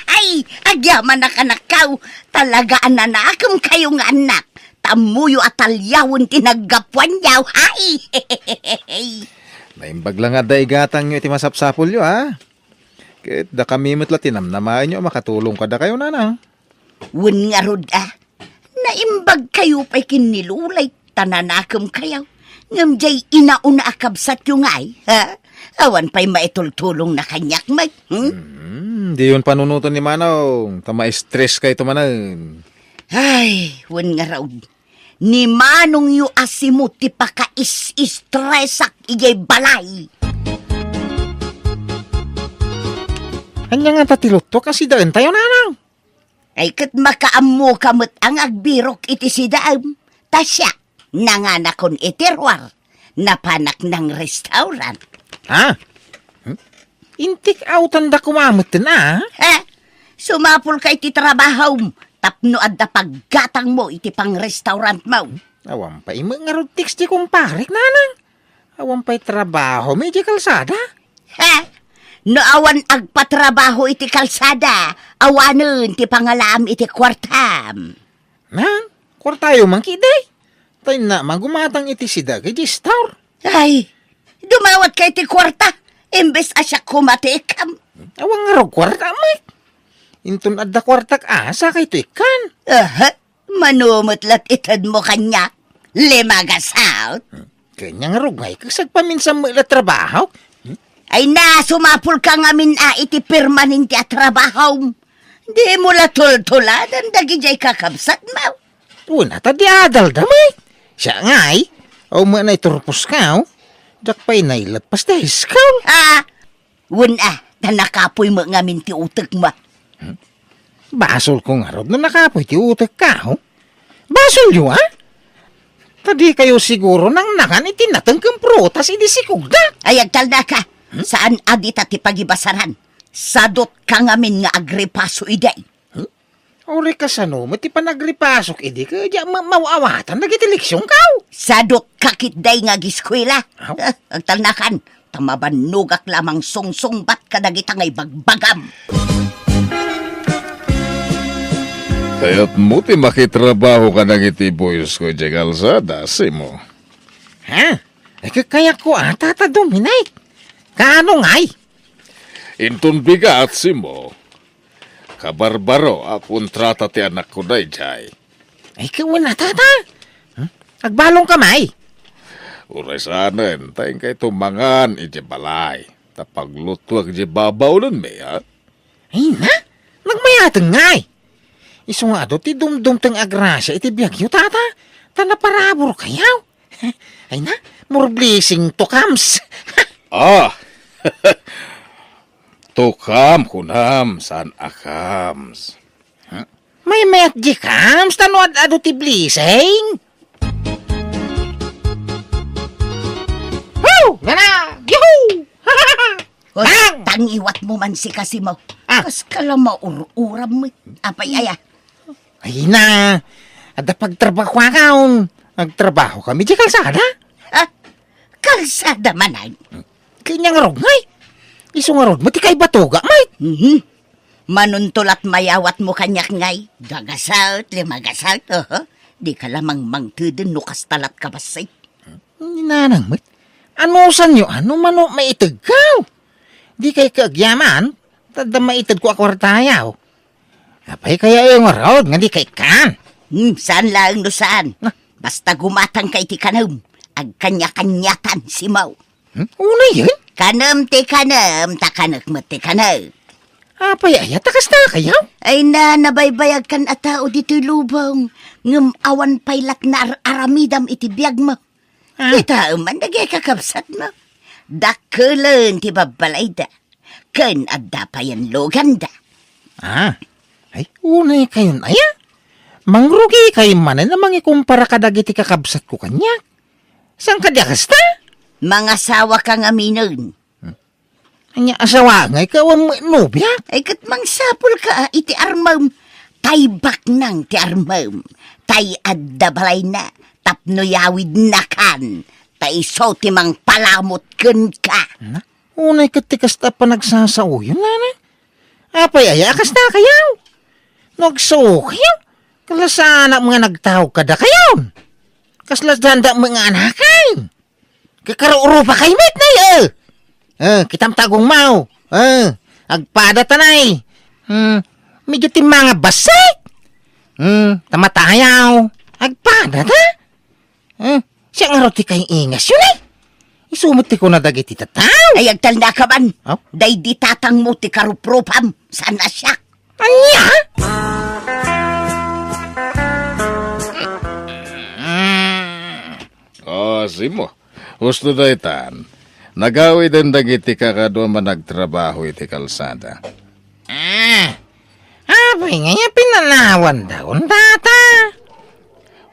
Ay, agyamanak, anakko. Talaga a nanakem kayo nga annak. Tammoyo a talyawen ti naggapuanyo. Ay. Naimbag la nga adda igatangyo iti masapsapulyo, ha? Ket dakami met la ti namnamaenyo a makatulong kadakayo, nanang. Wen ngarud, ah. Naimbag kayo pay ken ni Lulay, ta nanakem kayo. Ngem diay inauna a kabsatyo ngay, ha? Awan pay maitultulongna kaniak met, hmm? Hmm, diyon panunoten ni Manong, ta ma-stress kayto manen. Ay, wen ngarud. Ni Manongyo a Simo ti pakaisistresak idiay balay. Ania ngata ti lutto a sidaentayo, nanang? Ay, ket makaammoka met a nga agbirok iti sidaem. Ta siak, nanganakon iti ruar. Napanak nang restaurant. Ha? Hmm? Intik awtanda koma metten, a? Ha? Sumapulka iti trabahom tapno adda paggatangmo iti pangrestaurantmo. Awan pay met ngarud text ti kumparek, nanang. Awan pay trabaho mi idiay kalsada. Ha? No awan agpatrabaho iti kalsada, awanen ti pangalaam iti kuartam. Nan, kuartayo man ketdi. Ta innak man gumatang iti sidaek idiay store. Ay, dumawatka iti kuarta, imbes a siak koma ti ikkam. Awan ngarud kuarta met. Inton adda kuartak a, sakayto ikkan. Aha, mano met la't itedmo kaniak. Lima gasat. Hmm. Ket ania ngarud ngay, kas agpaminsan met la trabaho? Hmm? Ay na, sumapulka ngamin a iti permanente a trabahom. Dimo la tultuladan dagidiay kakabsatmo. Wen a ta di adalda met. Siak ngay, awan met naiturposka, o. Diak pay naileppas ti high school. Ah, wen a, ta nakapuy met ngamin ti utekmo. Hmm? Basolko ngarud no nakapuy ti utekka, o. Basolyo, a? Ta dikayo siguro nangnangan iti nateng ken prutas idi sikogda. Ay, agtalnaka. Hmm? Saan a dita ti pagibasaran. Sadotka ngamin nga agripaso idi. Hmm? Uray kasano met ti panagripasok idi ket diak met maaw-awatan dagiti leksionko? Sadotka ketdi nga agiskuela. Aw. Eh, agtalnakan, ta mabannogak la a mangsungsungbat kadagita nga ibagbagam. Kayatmo ti makitrabaho kadagiti boysko idiay kalsada, Simo? Ha? Ay, kayatko a, Tata Dominic. Kaano ngay? Inton bigat, Simo. Kabarbaro a kontrata ti anakko daydiay. Ay, ket wen a, Tata. Hmm? Agbalonka met. Uray saanen, ta inkayto mangan idiay balay. Ta paglutoak idiay babaonenmi, a? Ay na, nagmayateng ngay. Isu nga adu ti dumdumteng a grasia iti biagyo, Tata. Ta naparaburkayo. Ay na, more blessing to comes. Ah! To come, kunam, saan a comes. Huh? Maymayat di comes, ta no ad-adu ti blessing. Woo! Nana! Yahoo! Hoy, tangiwatmo man si Kasimo. Ah. Kas ka la maur-uram met. Apay aya? Ay na, adda pagtrabahoakon. Agtrabahokami idiay kalsada. Ha? Kalsada manen? Ket ania ngarud ngay? Isu ngarud met ti kaibatogak met. Mhm. Manunto la't mayawatmo kaniak ngay. Dua gasat, lima gasat, oho. Dika la mangmangteden no kasta la't kabassit. Ni nanang met. Anusanyo a no mano maitegko? Dikay kaagyaman, ta adda maitedko a kuartayo. Apay kaya nga raod nga di ka ikkan? Hmm, saan laeng no saan. Na? Basta gumatangka iti kanem, agkanya-kanyatan, Simo. Hmm? Unayen? Kanem ti kanem, ta kanek met ti kanek. Apay aya, ta kasta kayo? Ay na, nabaybayagkan a tao ditoy lubong, ngem awan pay latna ar-aramidam iti biagmo. Ah. Kitaem man dagiti kakabsatmo. Dakkelen ti babbalayda, ken adda payen luganda. Ah, ay, unay kayon aya? Mangrugi kayo manen a mangikumpara kadagiti kakabsatko kaniak. Saan kadi a kasta? Mangasawaka ngaminen. Hmm. Ania, asawa ngay ka, awan met nobia? Ay, ket mangsapulka iti armem. Tay baknang ti armem. Tay adda balayna. Tapno yawidnakan. Ta isu ti mangpalamut kenka. Na? Unay ket ti kasta a panagsasaoyon, nana? Apay aya a kasta kayo? No agsuo kayo, kalasanak nga nagtaog kada kayon. Kasla danda nga anakan. Kakarurupa kay met na, eh. Eh, kitam tagong mau. Eh, agpada ta na, eh. Hmm, medyo timmanga bassit. Hmm, tamatayaw. Agpada ta. Eh, siya nga raw ti kay ingas yun, eh. Isumot ti kuna dagiti tataw. Ay, agtalna ka man. Oh? Day di tatangmo ti karuprupam. Saan a siya? Ania? Mm. Oh, Simo. Husto daytan. Nagawiden dagiti kakadua a nagtrabaho iti kalsada. Ah, apay ngay a pinanawan da kun tata?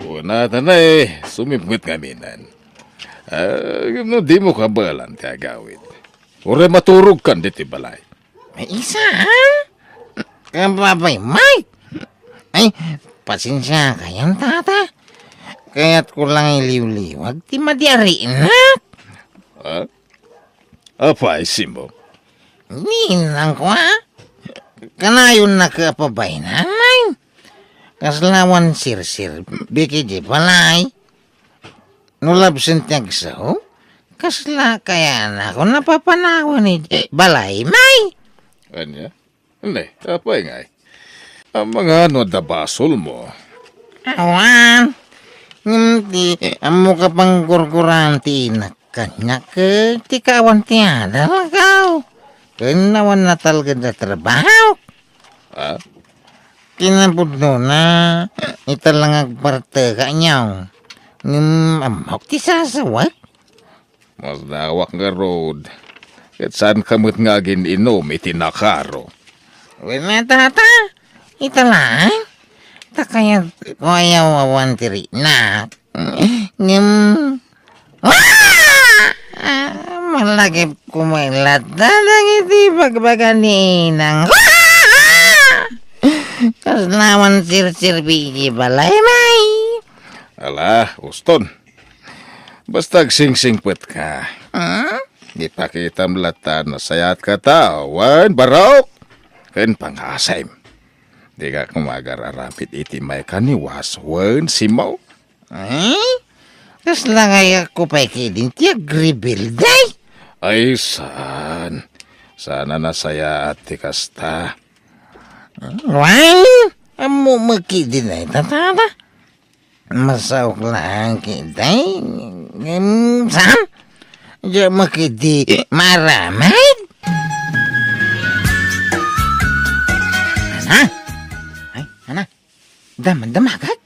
Una ta na eh, sumipnget ngaminen. Ah, no di mo kabaelan ti agawid. Uray maturog kan ditoy balay. Ay, isa, ha? Kababay, Mike. Ay, pasensia kayon, tata. Kayat ko lang iliwliwag ti madi a rinak. Ha? Apay, Simo? Ninang ko, ha? Kanayon na ka pabaynan, Mike. Kasla awan sirsirbi kadi balay. No labsen ti agsaw, kasla kayatna a napapanawan iti balay, May? Ania? Ne, apay ngay? Amangan no adda basolmo? Awan. Ngem ti ammoka pangkurkuran ti inak kaniak, ket ti kaawan ti adalkaw. Ken awan natalged a trabaho. Ha? Kinapudnona, ita lang agpartek kaniak. Ngem ammok ti sasawek. Masdawak ngarud, ket saanka met nga agin-inum iti nakaro. Wen a, tata, ita laeng. Ta kayatko a yawawan ti rinak. Ngem, ah! Ah, malagip ko met latta dagiti bagbaga ni inang. Ah! Kasla awan sirsirbi iti balay, May. Ala, uston. Basta agsingsingpetka. Hmm? Ipakitam latta a nasayaat ka tao, wen barok, ken pangasem. Dika koma agar-aramid iti maikaniwas wen Simo. Eh? Kasla nga iyakko pay kidin ti agrebelde? Ay, saan. Saan a nasayaat ti kasta. Wen, ammo met kidin ay tatada. Masaok laeng kadi, ngem saan? Diak met kadi maaramid. Ana? Ay, ana? Dam-, damagat?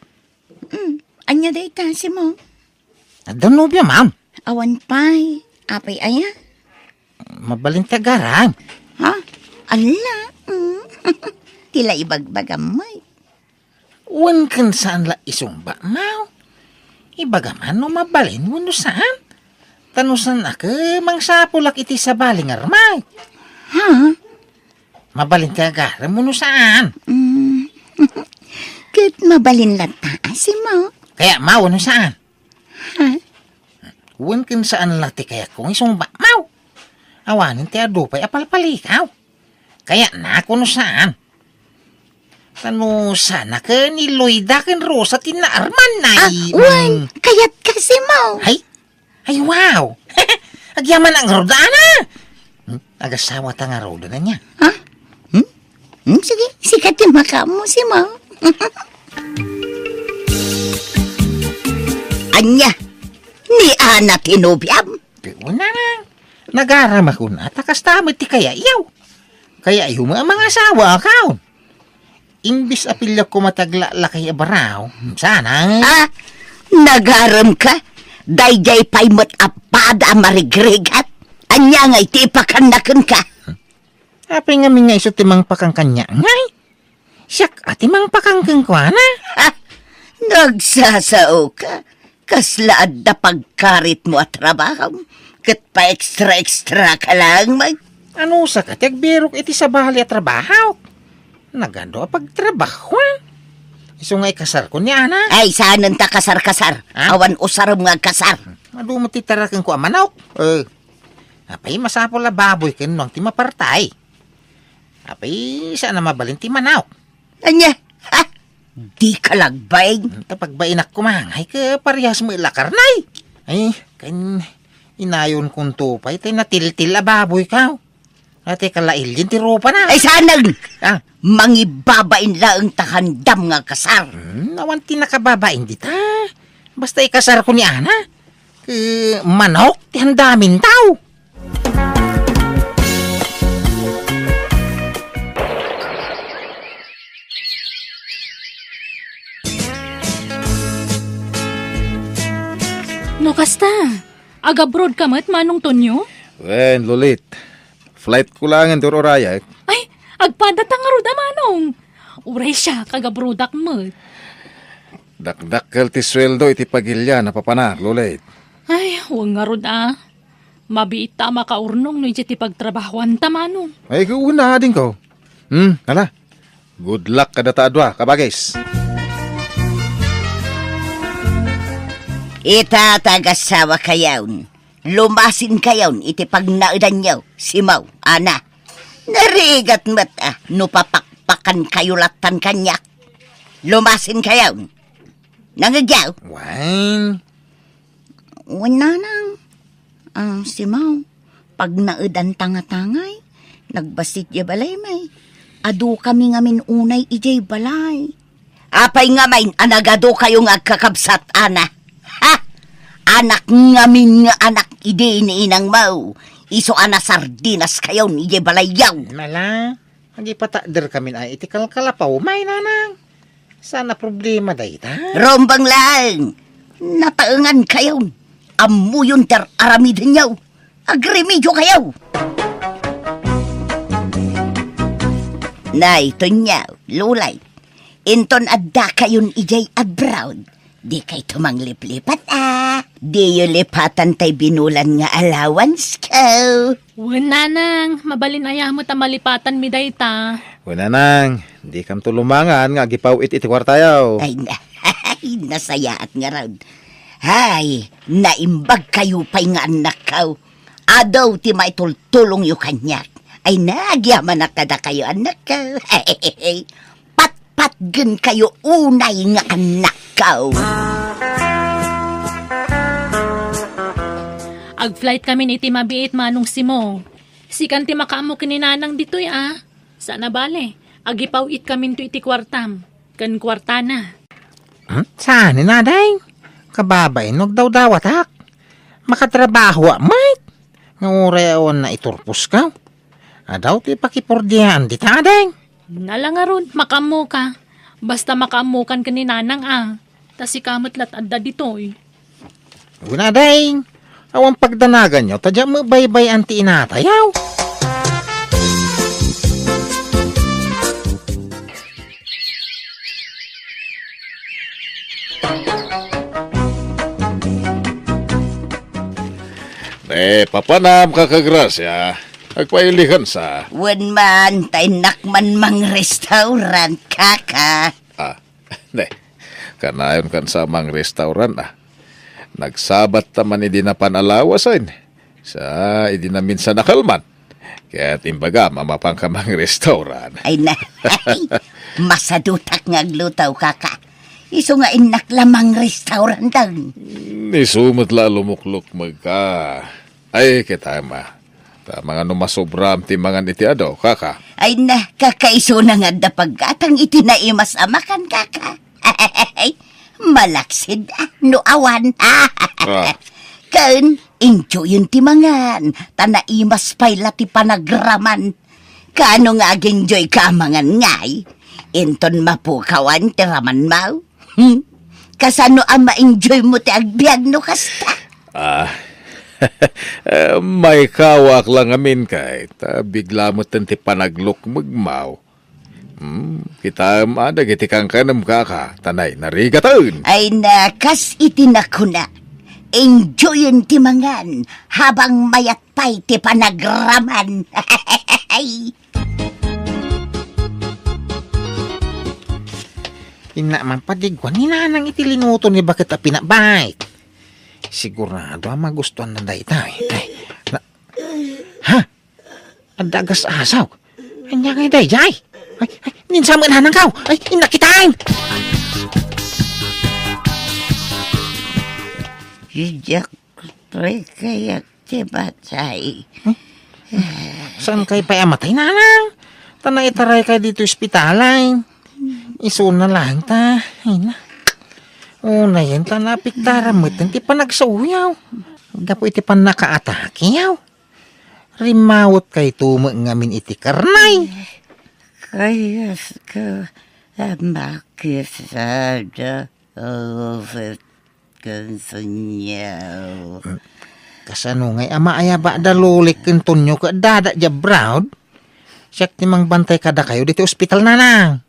Mm, ania dayta, Simo? Adda nobia, ma'am. Awan pay. Apay aya? Mabalin ti agaram. Ha? Ala? Mm. Ti la ibagbagam, May. Wen ken saan la isungbatmo? Ibagam no mabalin wenno saan? Ta no saan a ket mangsapulak iti sabali nga armak. Ha? Mabalin ti agaram wenno saan? Mm. Ket mabalin latta a Simo. Kayatmo wenno saan? Ha? Wen ken saan la ti kayatko nga isungbatmo. Awanen ti adu pay a palpalikaw. Kayatna wenno saan? Ta no saan a ket ni Loida ken Rosa ti naarman na. Ah, wen, kayatka, Simo. Ay? Ay, wow! Agyamanak ngarud, ana! Hmm? Agasawata ngarud, ania? Ha? Hmm? Hmm, sige, Ika ti makaammo, Simon. Ania? Ni Ana ti nobiam? Una na. Nagaram a kuna, ta kasta met ti kayatyo. Kayatyo nga mangasawa, akaw. Imbis a pilyak ko mataglalakay a baraw, sana. Ah, nagaram ka? Daydiay pay met a pada a marigrigat? Ania ngay ti ipakannaken ka? Apay ngamin nga isu ti mangpakan kaniak, ngay? Siak a ti mangpakan kenkuana. Ha? Nagsasao ka? Kasla adda pagkaritmo a trabaho, ket pa-extra-extra ka lang, may. Ano sa ka ti agbirok iti sabali a trabaho? Nagadu a pagtrabahoan. Isu nga ikasarko ni Ana. Ay, saanen ta kasar-kasar. Ha? Awan usarem nga agkasar. Maduma ti taraken ko a manok. Eh, apay masapul a baboy ken nuang ti mapartay. Apay, saan a mabalin ti manok? Ania? Ha? Di ka lagbain? Ta pagbainak kumangay, ka parehas mo ila karnay. Ay, kan inayon kunto pay, tay natiltil a baboy ka. Ate ka lailin ti rupa na. Ay, sanag! Ah. Mangibabain laeng ta handam nga kasar. Hmm, awan ti nakababain dita. Basta ikasar ko ni Ana. Ke manok ti handamin tao. No kasta, agabroad ka met, Manong Tonyo? Wen, Lulit. Flight ko laengen ti ur-urayek. Ay, agpada ta ngarud a, Manong. Uray siak, agabroadak met. Dakdakkel ti sueldo iti pagilian a papanak, Lulit. Ay, wen ngarud a. Mabiit ta a makaurnong no idiay ti pagtrabahoanta, Manong. Ay, kuna, adingko. Hmm, ala. Good luck kadata a dua, kabagis. Ita, tagasawakayon, lumasinkayon iti pagnaedanyo, Simon, Ana. Narigat met a no papakpakankayo lattan kaniak. Lumasinkayon. Nangegyaw? Wen. Wen, Nanang. Ah, Simon, pagnaedanta nga tangay, nagbassit diay balay, may. Adu kami ngamin unay idiay balay. Apay ngamin a nagadukayo nga agkakabsat, Ana? Ha? Anak ngamin nga anak idi ni inangmo. Isu a nasardinaskayon idiay balayyo. Mala, agipatakder kamin ay iti kalkalapaw, may, Nanang. Saan a problema dayta? Rumbeng laeng. Nataengankayon. Ammoyon ti ar-aramidenyo. Agrimediokayo. Nay, Tonyo, Lulay. Inton addakayon idiay abroad, dikayto mangliplipat, a. Diyo lipatan tay binulan nga allowance ko. Wen, Nanang, mabalin aya met a malipatanmi dayta. Wen, Nanang, dikamto lumangan nga agipaw-it iti kuartayo. Ay, na-, ay, nasayaat ngarud. Hay, naimbagkayo pay nga annakko. Adu ti maitultulongyo kaniak. Ay, nagyamanak kadakayo, annakko. Patpatgenkayo unay nga annakko. Agflight kamin iti mabiit, Manong Simo. Sikan ti makaammo ken ni Nanang ditoy, a. Saan a bale, agipaw-it kaminto iti kuartam, ken kuartana. Hmm? Saan, Inading? Kababain no agdawdawatak. Makatrabahoak met. Nga uray awan naiturposka. Adu ti pakipurdiaan dita, Ading. Ala ngarud, makaammoka. Basta makaammokan ken ni Nanang a. Ta sika met lat adda ditoy. Wen, Ading, awan pagdanaganyo, ta diak met baybay-an ti inatayo. Ne, papanam, Kaka Gracia. Agpailikan sa. Wen man, ta innak man mangrestaurant, Kaka. Ah, ne, kanayon kan sa mangrestaurant, a. Nagsabat ta man idi napan a lawas, ay. Sa idi naminsan a kalman. Ket imbagam a mapanka mangrestaurant. Ay na, masadutak nga agluto, Kaka. Isu nga innak la mangrestaurant, dang. Isu met la a lumuklukmegka. Ay, ket ama, Ta mangano masobram ti mangan iti adu, kaka? Ay na, kaka, isuna nga adda paggatang iti naimas a makan, kaka. Malaksid, no awan. Ah. Ken, enjoyen ti mangan, ta naimas pay la ti panagraman. Kaano nga ag-enjoy ka a mangan ngay? Inton mapukawan ti ramanmo? Hmm? Kasano a ma-enjoy mo ti agbiag no kasta? Ah, eh, maikawak la ngamin kay, ta bigla metten ti panaglukmegmo. Hmm, kitaem a dagiti kankanem, kaka, ta nainarigaten. Ay na, kas iti nakuna, enjoyen ti mangan habang mayat pay ti panagraman. Inna man padigwan ni Nanang iti linuto ni Baket a pinabait. Sigurado a magustuanna dayta. Ay, na, ha? Adda agas-asaw. Ania ngay daydiay? Ay, ay, ninsa met Nanangko. Ay, inna kitaen. Diak Toy kayat ti matay. Hmm? Saan kay pay a matay, Nanang? Ta naitaray kay ditoy ospital ay. Isuna laeng ta. Ay na. Unayen ta napiktaran met ti panagsaoyaw. Gapu iti pannakaatakeyaw. Rimawet kayto met ngamin iti karnay. Kayat ka a makisada. Ulit ken Tonyo. Kasano ngay a maayaba da Lolik ken Tonyo ket dada idiay abroad? Siak ti mangbantay kadakayo ditoy ospital, Nanang.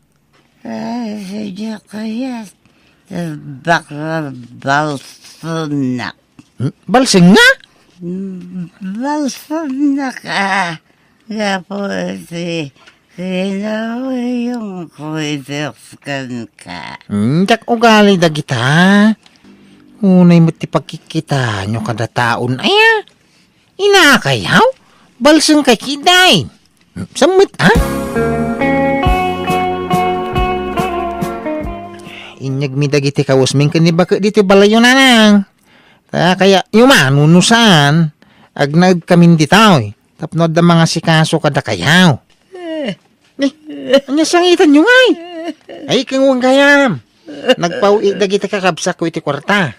Ay, sadiak kayat. Bakla balsenak. Hmm? Balseng nga? Mm, balsenak a. Gapu iti kinawayonko iti kenka. Hmm, diak ugali dagita. Unay met ti pagkikkitaenyo kada taon aya. Inakayaw? Balseng kay kiday. Hmm, sammet, ha? Inyegmi dagiti kawesmi ken ni Baket ditoy balayyo, Nanang. Ta kayatyo man wenno saan, agnaedkamin ditoy tapno adda mangasikaso kadakayo. Eh. Ni, ania sangitanyo ngay? Ay, ken wen gayam. Nagpaw-i dagiti kakabsatko iti kuarta.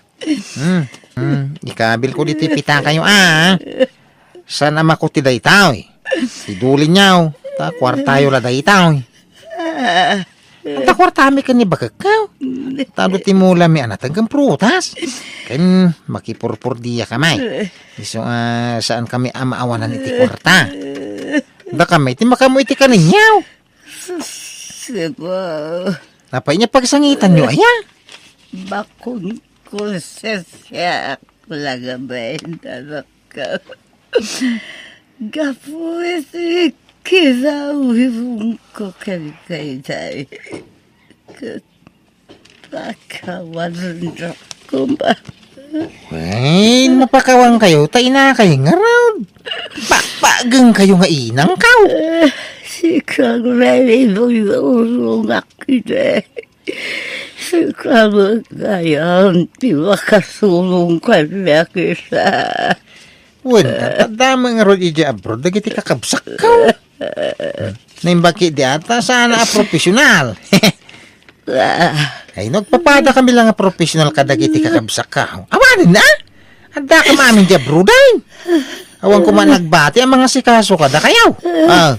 Hmm. Hmm. Ikabilko ditoy pitakayo, a. Saan a makuti daytoy? Idulinyo, ta kuartayo la daytoy. Ah. Anta kuartami ken ni Baketko. Tado ti mulami a nateng ken prutas. Ken makipurpurdiaka may. Isu a saankami a maawanan iti kuarta. Dakami ti makaammo iti kanenyo. Sus, Apo. Apay ania pagsangitanyo aya? Bakon ko sisiak la gabaen, anak. Gapu iti kinawayonko ken daydiay. Ket pakawanendak koma. Wen, mapakawankayo ta inakay ngarud. Pakpakgengkayo nga inangko. Eh, sika nga nalibong nga urongak iti. Sika met gayam ti makasurong kaniak ita. Wen, adda met ngarud idiay abroad dagiti kakabsatko. Naimbag ketdi a ta saan a profesional. Ay, no, agpapadakami la nga profesional kadagiti kakabsatko. Awanen a? Addakami amin idiay abroad ay. Awan koma nagbati a mangasikaso kadakayo. Ah.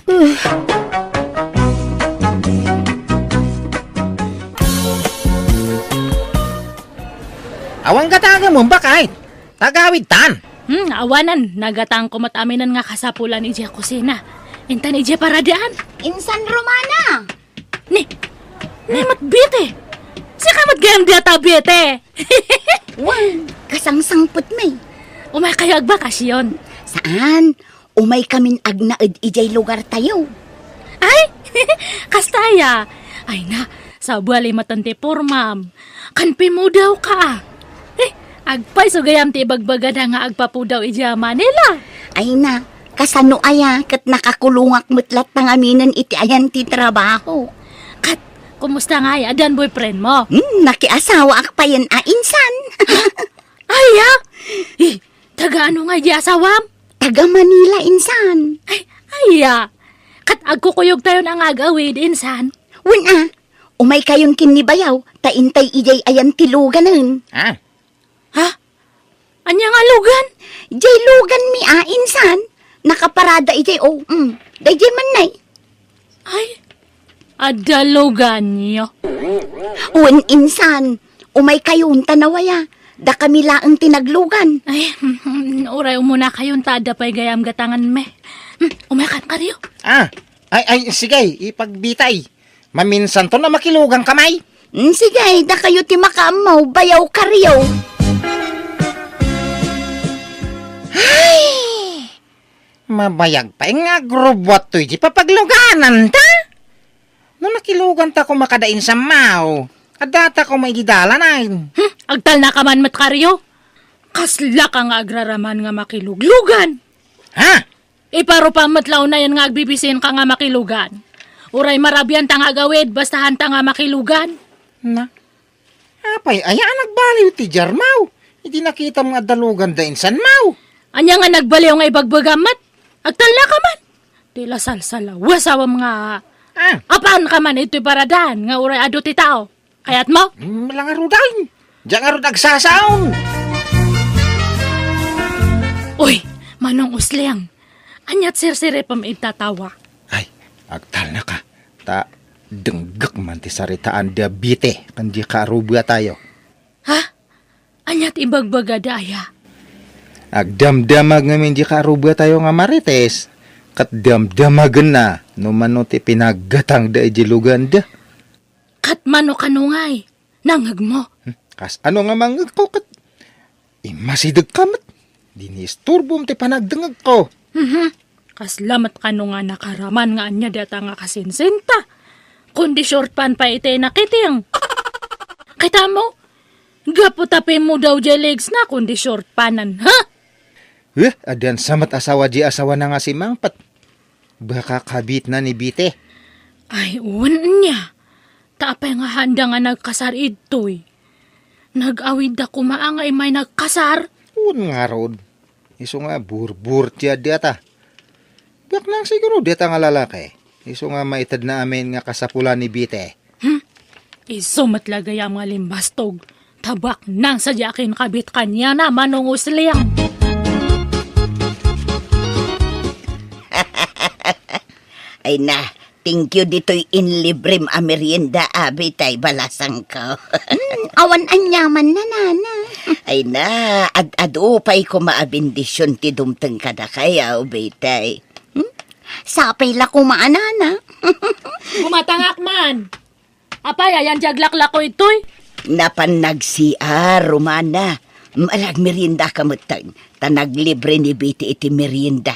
Awan gatangem, Baket. Tagawidtan. Hmm, awanen, nagatangko met aminen nga kasapulan idiay kusina. Intan idiay paradaan. Insan Romana! Ni, ni met Bete. Sika met gayam dita, Bete. Wen, kasangsangpetmi. Umaykayo agbakasyon? Saan. Umaykamin agnaed idiay lugartayo. Ay, kasta aya. Ay na, sabali met ti pormam. Kan pimudawka a. Eh, agpayso gayam ti ibagbagada nga agpapudaw idiay Manila. Ay na, kasano aya ket nakakulongak met latta ngaminen iti ayan ti trabaho. Ket, kumusta ngay? Addan boyfriendmo? Hmm, nakiasawaak payen a insan. Aya? Eh, taga ano ngay diay asawam? Ga Manila, insan. Ay, aya. Ket agkukuyogtayon a nga agawid, insan. Wen a, umaykayon ken ni Bayaw, ta intay idiay ayan ti luganen. Ah, Ha? Ania nga lugan? Jay lugan mi a, insan. Nakaparada ijay, o, mm. Dayjay man nay. Ay, adda luganyo. Wen, insan. Umaykayon ta nawaya. Dakami laeng ti naglugan. Ay, uray umunakayon ta adda pay gayam gatanganmi. Hmm, umaykan, Karyo. Ah, ay, ay, sige, ipagbitay. Maminsanton a makiluganka, may? Mm, sige, dakayo ti makaammo, Bayaw, Karyo. Ay! Mabayag pay nga agrubbuat toy di papaglugananta. No nakiluganta koma kada insan, maw, addata koma idi dalan, ay. Hmm, agtalnaka man met, Karyo. Kaslaka nga agraraman nga makiluglugan. Ha? Iparupam met la unayen nga agbibisinka nga makilugan. Uray marabianta nga agawid, basta haanta nga makilugan. Na? Apay aya a nagbaliw ti diar, maw? Idi nakitam nga adda lugan da insan, maw? Ania nga nagbaliw nga ibagbagam met? Agtalnaka man. Ti la salsalawasawam nga Ah. Apaanka man itoy paradaan nga uray adu ti tao. Kayatmo? Mm, la ngaruden. Dia ngarud agsasaon. Uy, Manong Usliang. Aniat sirsiripem ita tawa? Ay, agtalnaka. Ta denggek man ti saritaan da Bite ken di kaarubatayo. Ha? Aniat ibagbagada aya? Agdamdamag ngamin di kaarubatayo nga Marites, ket damdamagenna no mano ti pinaggatangda idiay luganda. Ket mano kano ngay? Nangngegmo? Hmm, kas ano nga mangngegko ket immasidegka met? Di ni isturbom ti panagdengngegko. Mhm. Kasla met kano nga nakaraman nga ania dayta nga kasinsinta. Kundi short pant pay iti nakiting. Kitamo? Gapu ta pimmudaw jay legs na kundi short panan, ha? Eh, addan sa met asawa di asawana nga si Mangpet. Baka kabitna ni Bite. Ay, wen nia. Ta apay nga haanda nga nagkasar idtoy? Nag-awidda koma nga immay nagkasar? Wen ngarud. Isu nga burbur ti adi ata. Baknang siguro deta nga lalaki. Isu nga maitedna amin nga kasapulan ni Bite. Hmm? Isu met la gayam nga limbastog. Ta baknang sadiay a kinkabit kaniana, Manong Usliang. Ay na, thank you ditoy inlibrem a merienda, abi, tay balasangko. Hmm, awan aniaman, nanana. Ay na, ad-adu pay koma a bendision ti dumteng kadakayo, bitay. Hmm? Sapay la koma, nana. Gumatangak man. Apay, ayan di aglaklako itoy? Napan nag-C R, Romana. Malagmerienda ka metten, ta naglibre ni Bite iti merienda.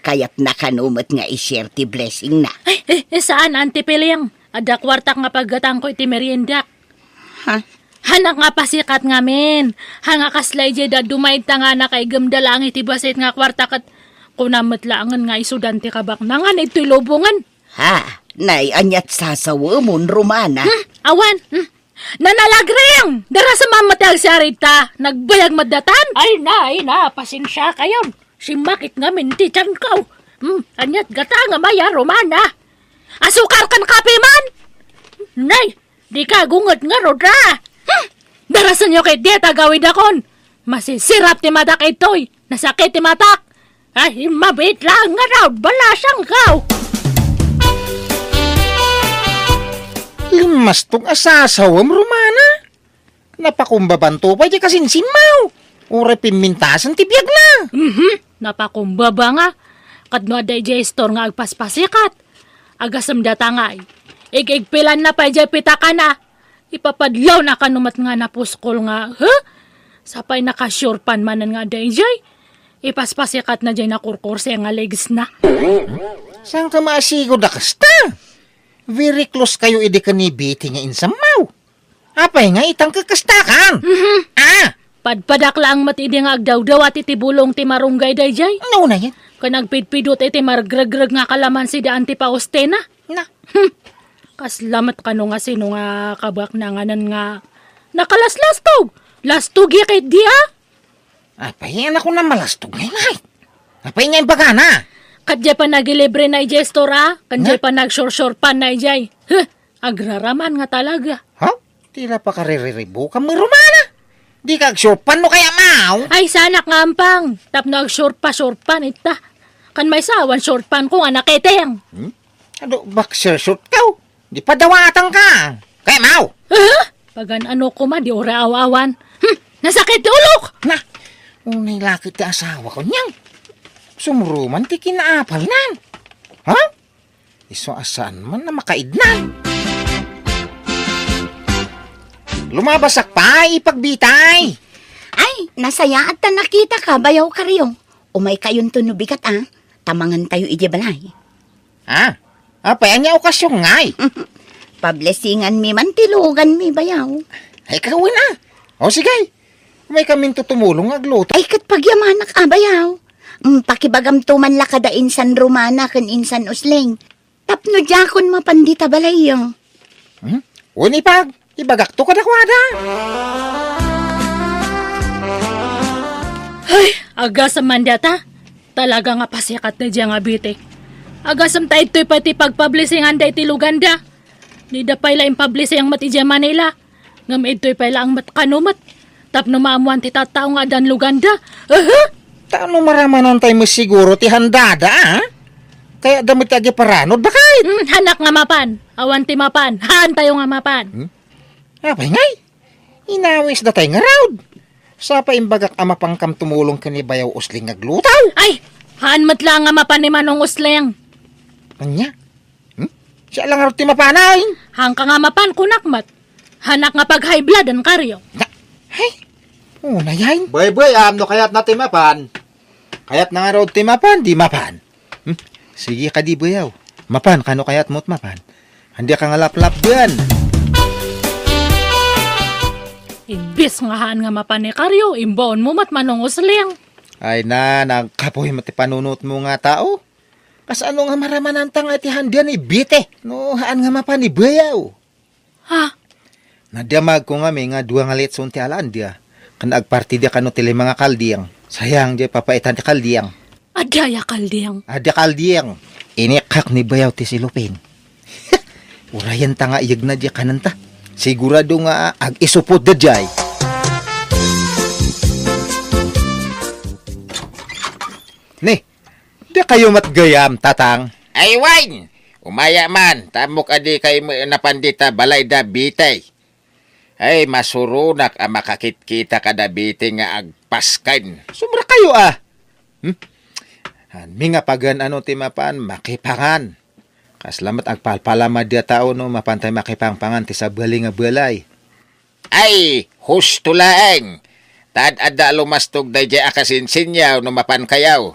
Kayatna kano met nga i-share ti blessing na. Ay, eh, eh, saan, Auntie Piliang? Adda kuartak nga paggatangko iti merienda. Ha? Hanak nga pasikat ngamin. Ha nga kasla idiay dadduma ita nga nakaigemda laeng iti bassit nga kuarta ket kuna met laengen nga isudan ti kabaknangan iti lubongen. Ha? Nay, aniat sasawemon, Romana? Hmm, awan. Hmm. Nanalagring! Darasem met ti agsarita. Nagbayag met datan. Ay na, ay na, pasensiakayon. Simmakit ngamin ti tianko. Hmm, aniat gatangem aya, Romana? Asukar ken kape man? Nay, dika gunget ngarud a. Hmm, darasenyo ketdi ta agawidakon. Masisirap ti matak itoy. Nasakit ti matak. Ay, mabiit laeng ngarud, balasangko. Limmastog a sasawem, Romana. Napakumbabanto pay ti kasinsinmo. Uray pimmintasen ti biagna. Mhm, napakumbaba nga. Ket no adda idiay istor nga agpaspasikat, agasem data ngay. Ig-igpilanna pay diay pitakana. Ipapadlawna kano met nga napuskol nga, ha? Sapay naka-sure pan manen nga adda idiay. Ipaspasikat na diay nakurkurse nga legs na. Saan ka maasigo da kasta? Very close kayo idi ken ni Betty nga insammaw. Apay nga itang kakastakan? Mhm. Ah! Padpadak laeng met idi nga agdawdawat iti bulong ti marunggay daydiay. Nauna yan. Ken agpidpidut iti margregreg nga kalamansi da Auntie Faustina. Na. Hmm. Kasla met kano nga sino nga kabaknanganan nga nakalaslastog. Lastog ya ketdi, ah. Apay, anak ko na malastog ngay, nay. Apay nga imbagana? Ket diay panagilibrena idiay store, a? Ken diay panagsursurpanna idiay. Huh! Agraraman nga talaga. Ha? Ti la pakaririribukan met, Romana? Dika agsurpan no kaya, Maw? Ay, saanak nga ampang. Tapno agsurpa-surpan ita. Kan maysa awan surpanko nga naketeng. Hmm? Adu, boxer short ka, o. Di padawatangka. Kaya, Maw? Aha! Pagan-ano koma, di uray aw-awan. Hmm, nasakit ti ulok! Na, unay lakit ti asawak, ania? Sumruman ti kinaapalnan. Ha? Isu a saan man a makaidnan. Lumabasak pay, ipagbitay. Ay, nasayaat ta nakitaka, Bayaw Kario. Umaykayonto no bigat, a. Ta mangantayo idiay balay. Ha? Apay, ania okasion ngay? Pablesinganmi man ti luganmi, Bayaw. Ay, kawen, a. O, sige. Umaykaminto tumulong nga agluto. Ay, ket pagyamanak a, Bayaw. Mm, pakibagamto man la kada insan Romana ken insan Usleng. Tapno diakon mapan dita balayyo. Hmm? Wen, ipag, ibagakto kadakuada. Ay, agasem man dayta. Talaga nga pasikat daydiay nga bitek. Agasem ta idtoy pay ti pagpablisinganda iti luganda. Dida pay la impablising met idiay Manila. Ngem idtoy pay laeng met kano met. Tapno maammoan ti tattao nga addan luganda. Aha! Ta no maramanantayo met siguro ti handada, a? Kayatda met ti agiparanod, baket? Hmm, hanak nga mapan. Awan ti mapan. Haantayo nga mapan. Hmm? Apay ngay? Inawisdatay ngarud. Sa pay imbagak a mapankam tumulong ken ni Bayaw Usleng nga agluto. Ay! Haan met laeng nga mapan ni Manong Usleng. Ania? Hmm? Siak la ngarud ti mapan, ay. Haanka nga mapan, kunak met. Hanak nga pag-high blood-an, Kario. Na, ay, unay, ay. Bay, bay, am, no kayatna ti mapan. Kayatna ngarud ti mapan, di mapan. Hmm? Sige kadi, Bayaw. Mapan, kano kayatmo ti mapan? Ania ka nga laplapdan? Imbes nga haan nga mapan ni Kario, imbaonmo met Manong Usleng. Ay na, nagkapoy met ti panunotmo nga tao. Kasano nga maramananta nga iti handian ni Bite? No, haan nga mapan ni Bayaw. Ha? Nadamagko ngamin nga dua nga litson ti alaandia. Ken agpartidia kano ti lima nga kalding. Sayang diay papaitan ti kalding. Adi aya kalding? Adi kalding. Inikkak ni Bayaw ti silupin. Urayenta nga iyegna diay kanenta. Sigurado nga ag-isupot da diay. Ni, dakayo met gayam, Tatang? Ay, wen! Umaya man, ta ammok a dikay met napan dita balayda Bite. Ay, masuronak a makakitkita kada Bite nga agpasken. Subrakayo, a. Hmm? Hanmi nga pagan-ano ti mapan, makipangan. Kasla met agpalpalama diay tao no mapantay makipangpangan ti sabali nga balay. Ay, husto laeng. Ta ad-adda a lumastog daydiay a kasinsinyaw no mapankayo.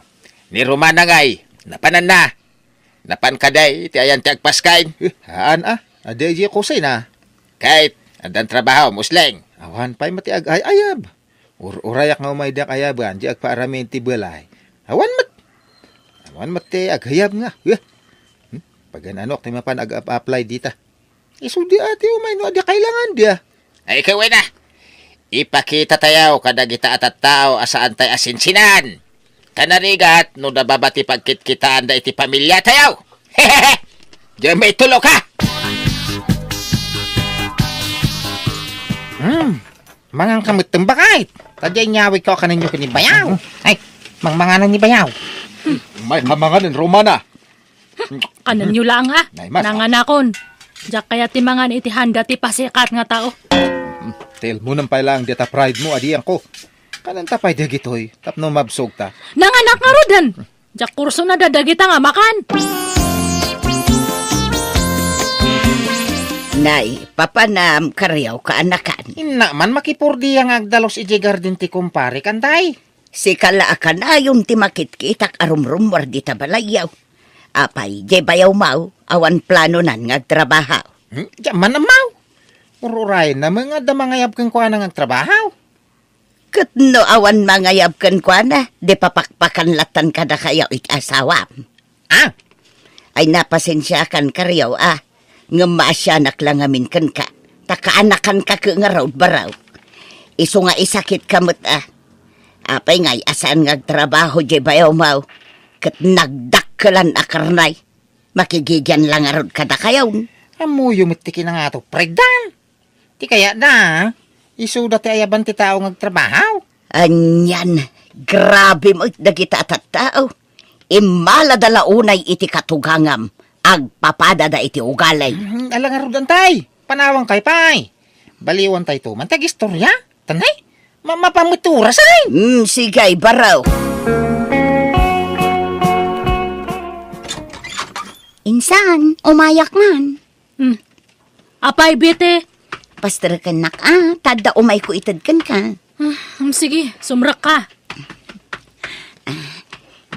Ni Romana ngay, napananna. Napan kadi ti ayan ti agpasken? Eh, haan a. Adi idiay kusina. Ket, addan trabahom, Usleng? Awan pay met ti ag-ay-ayab. Ur-urayak nga umay diak ayaban, diay agpaaramin ti balay. Awan met. Awan met ti agayab nga. Eh. Hmm? Pagan-anok ti mapan ag-ap-apply dita. Isu di ati umay no adi kailangan dia. Ay, kawen a. Ipakitatayo kadagita a tattao a saantay a sinsinan. Kanarigat no nababa ti pagkitkitaanda iti pamiliatayo. Diay maitulok a. Hmm. Mangan ka met, baket. Ta diay inyawidko a kanenyo ken ni Bayaw. Mhm. Ay, mangmanganan ni Bayaw. May kamangan ni Romana. Kanenyo laeng, a. Nay, mas, a. Nanganakon. Diak kayat ti mangan iti handa ti pasikat nga tao. Hmm, tilmonen pay laeng dita pride mo, adianko. Kanenta pay dagitoy, tapno mabsogta. Nanganak ngaruden. Diak kursona dagita nga makan. Nay, papanam, Kario, kaanakan. Inna man makipurdia nga agdalus idiay garden ti kumpare, kantay? Sika la a kanayon ti makitkitak a rumrummuar dita balayyo. Apay, diay Bayaw, Maw, awan planonan nga agtrabaho? Hmm, diak man ammo. Ur-urayenna met nga adda mangayab kenkuana nga agtrabaho. Ket no awan mangayab kenkuana, di papakpakan lattan kadakayo iti asawam. Ah! Ay, napasensiakan, Kario, a. Ngem maasianak la ngamin kenka. Ta kaanakanka ket ngarud, Bayaw. Isu nga isakitka met, a. Apay ngay a saan nga agtrabaho diay bayawmaw ket nagdakkelan a karnay? Makigigian la ngarud kadakayo. Ammoyo met ti kinangato, Fred, da. Ti kayatda, isuda ti ayaban ti tao nga agtrabaho. Anian, grabe met dagita a tattao. Immalada la unay iti katugangam, agpapadada iti ugali. Hmm, ala ngarud, antay. Panawankayo pay. Baliwantayto man ti agistoria. Tanay, ma-, mapameturas, ay. Hmm, sige, baro. Insan, umayak man. Hmm. Apay, Bete? Pasterekennak a, ta adda umayko ited kenka. Ah, hmm, sige, sumrekka.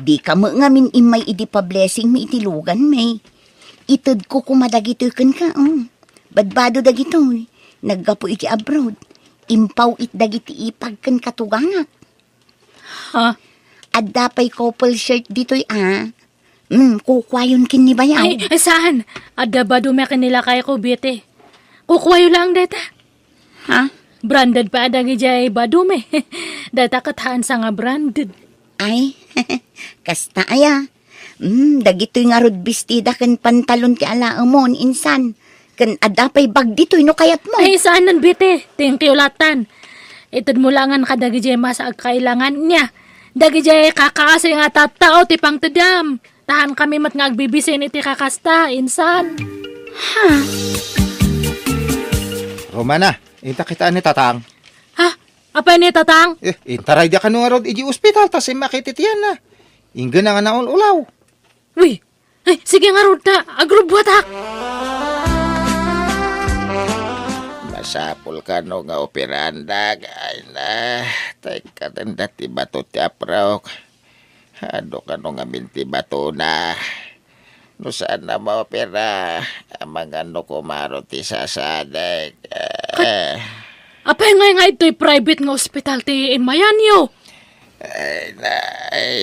Dika met ngamin immay idi pa-blessing mi iti lugan mi. Itedko koma dagitoy kenka, oh. Badbado dagitoy. Naggapu iti abroad. Impaw it dagiti ipag ken katugangak. Ha? Adda pay couple shirt ditoy, ah. Hmm, kukuayon ken ni bayaw. Ay, ay, saan? Adda badume ken ni lakayko, Bete. Kukuayo laeng dayta. Ha? Branded pay a dagidiay badume. Dayta ket haansa nga branded. Ay, kasta aya. Hmm, dagitoy ngarud bestida ken pantalon ti alaemon, insan. Ken adda pay bag ditoy no kayatmo. Ay, saanen, Bete. Thank you latan. Itedmo laengen kadagidiay masa agkailangan nia. Dagidiay kakaasi nga tattao ti pangtedam. Ta haankami met nga agbibisin iti kakasta, insan. Ha? Romana, inta kitaan ni Tatang. Ha? Apay ni Tatang? Eh, intaray dia kano ngarud iti ospital, ta simmak iti tianna. Inggana nga naul-ulaw. Uy, ay, sige ngarud ta, agrubbuatak. Masapul kano nga operaandak, ay na, tay katenda ti bato ti aprok. Adu kano ngamin ti batona. No saan a maopera, amangan no kumaro ti sasadek. Kat-, apay ngay nga itoy private nga ospital ti immayanyo? Ay, nay.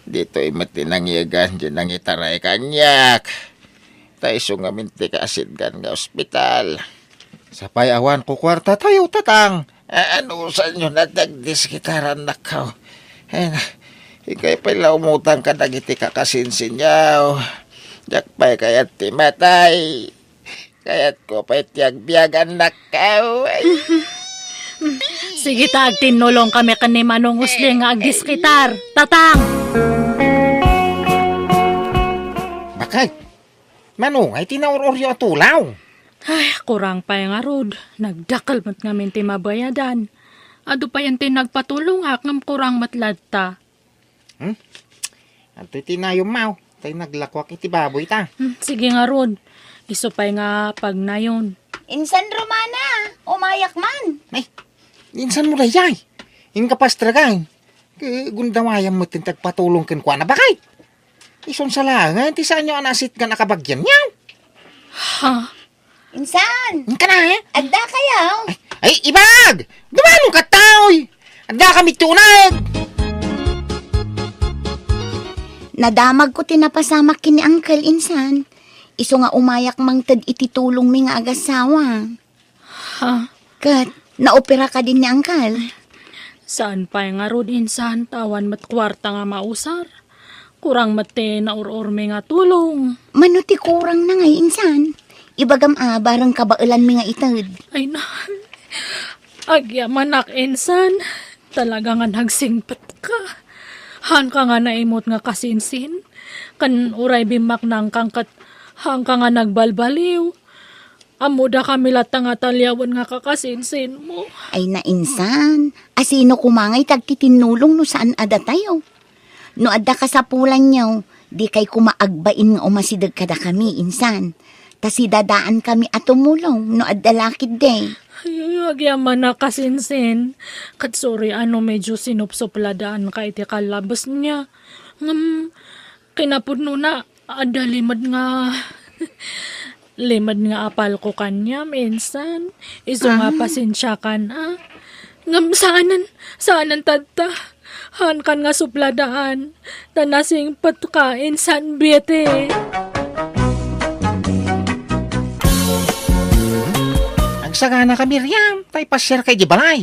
Ditoy met ti nangyegan ti nangitaray kaniak. Ta isu ngamin ti kaasitgan nga ospital. Sapay awan kukuarta tayo, Tatang. A-, anusanyo na ti agdiskitarannak? Ay na, ikay pay la umutang kadagiti kakasinsinyo. Diak pay kayat ti matay. Kayatko pay ti agbiagannak. Ay. Sige ta, agtinnulong kami ken ni Manong Usling nga agdiskitar. Tatang! Bakay, Mano, ay ti naur-uryo a tulaw? Ay, kurang pay ngarud. Nagdakkel met ngamin ti mabayadan. Adu pay ti nagpatulongak ngem kurang met latta. Hmm? Adtoy ti nayonmaw, tay naglakuak iti baboy ta. Hmm, sige ngarud. Isu pay nga pagnayon. Insan Romana, umayak man. Ay, insan mo dayjay? Inka pastragay. Ke, gundawayam met ti agpatulong kenkuana, bakay? Isun sa laengen ti saanyo a naasitgan a kabagianyo. Ha? Insan! Inka na, eh? Adda kayo? Ay, ay, ibag! Dumano ka, taoy! Adda kami ti uneg! Nadamagko ti napasamak ken ni Uncle, insan. Isu nga umayak mangted iti tulongmi nga agasawa. Ha? Ket, naopera kadin ni Uncle? Saan pay ngarud, insan, ta awan met kuarta nga mausar. Kurang met ti naur-urmi nga tulong. Mano ti kurangna ngay, insan? Ibagam a, bareng kabaelanmi nga ited. Ay na, agyamanak, insan. Talaga nga nagsingpet ka. Haanka nga naimut nga kasinsin. Ken uray bimmaknangkan ket haanka nga nagbalbaliw. Ammodakami latta nga taliawen nga kakasinsinmo. Ay, nainsan. Asino koma ngay ti agtitinnulong no saan a datayo? No adda kasapulanyo, dikay koma agbain nga umasideg kadakami, insan. Ta sidadaankami a tumulong no adda la ketdi. Ay, agyamanak, kasinsin. Ket sorry a no medyo sinupsupladaanka iti kallabesna. Ngem, kinapudnona, adda limed nga, limed nga apalko kaniam, insan. Isu nga, ah, pasensiakan, a. Ngem saanen, saanen tatta. Haankan nga supladaan. Ta nasingpetka, insan Bete. Agsaganaka, Miriam, ta ipasiarka idiay balay.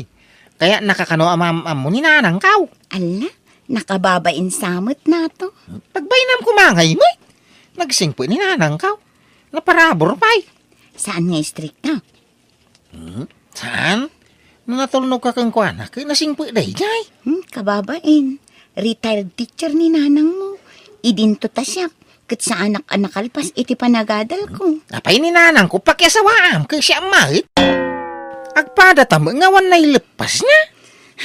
Kayatnaka kano a maam-ammo ni nanangkaw. Ala, nakababain sa met, Nato. Pagbainam koma ngay met. Nagsingpet ni nanangkaw. Naparabur pay. Saan nga istrikta? Hmm? Saan? No natulnogka kenkuana, ket nasingpet daydiay. Hmm, kababain. Retired teacher ni nanangmo. Idinto ta siak, ket saanak a nakalpas iti panagadalko. Apay ni nanangko, pakiasawaam, ket siak met. Agpadata met nga awan naileppasna.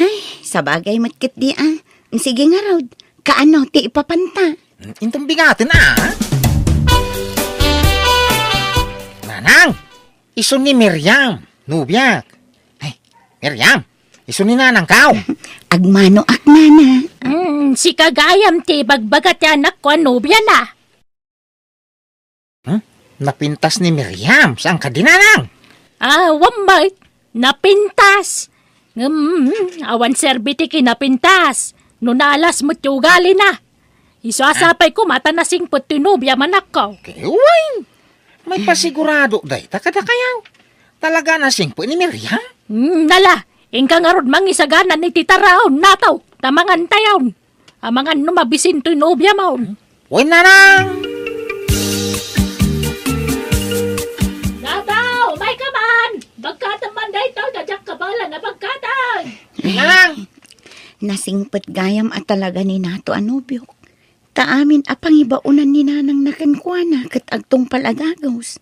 Ay, sabagay met ketdi a. Sige ngarud, kaano ti ipapanta? Inton bigaten a. Nanang! Isu ni Miriam, nobiak. Ay, Miriam, isu ni nanangkaw. Agmanoak, nana. Mm, sika gayam ti ibagbaga ti anakko a nobiana. Hmm? Napintas ni Miriam, saan kadi, nanang? Ah, awan met. Napintas. Ngem, awan serbi ti kinapintas. No naalas met ti ugalina. Isu a sapay koma ta nasingpet ti nobiam, anakko. Ket wen, maipasigurado dayta kadakayo. Talaga a nasingpet ni Miriam? Hmm, ala, inka ngarud mangisagana iti taraon, Nato, ta mangantayon. Amangan no mabisin toy nobiam. Wen, nanang! Nato, umayka man! Bagkatem man daytoy, ta diak kabaelan a bagkaten. Nanang! Nasingpet gayam a talaga ni Nato a nobiok. Ta amin a pangibaonan ni nanangna kenkuana ket agtungpal a dagus.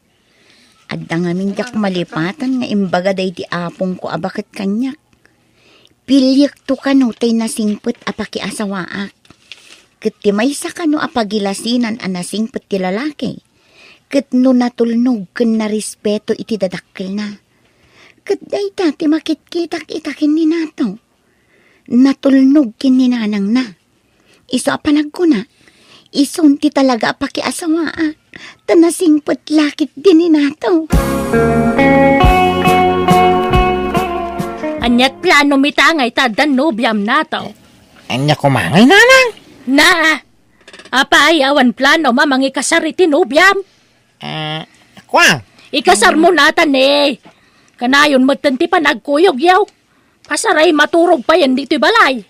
Adda ngamin diak malipatan nga imbaga daydi apongko a baket kaniak. Piliekto kano tay nasingpet a pakiasawaak. Ket ti maysa kano a pagilasinan a nasingpet ti lalaki, ket no natulnog ken narespeto iti dadakkelna. Ket dayta ti makitkitak ita ken ni Nato. Natulnog ken ni nanangna. Isu a panagkuna, isun ti talaga a pakiasawaak, ta nasingpet la ketdi ni Nato. Ania ti planom ita ngay ta addan nobiam, Nato? Ania koma ngay, nanang? Na, apay, awan planom a mangikasar iti nobiam? Eh, kua? Ikasarmo natan, eh. Kanayon metten ti panagkuyogyo. Kasaray maturog payen ditoy balay.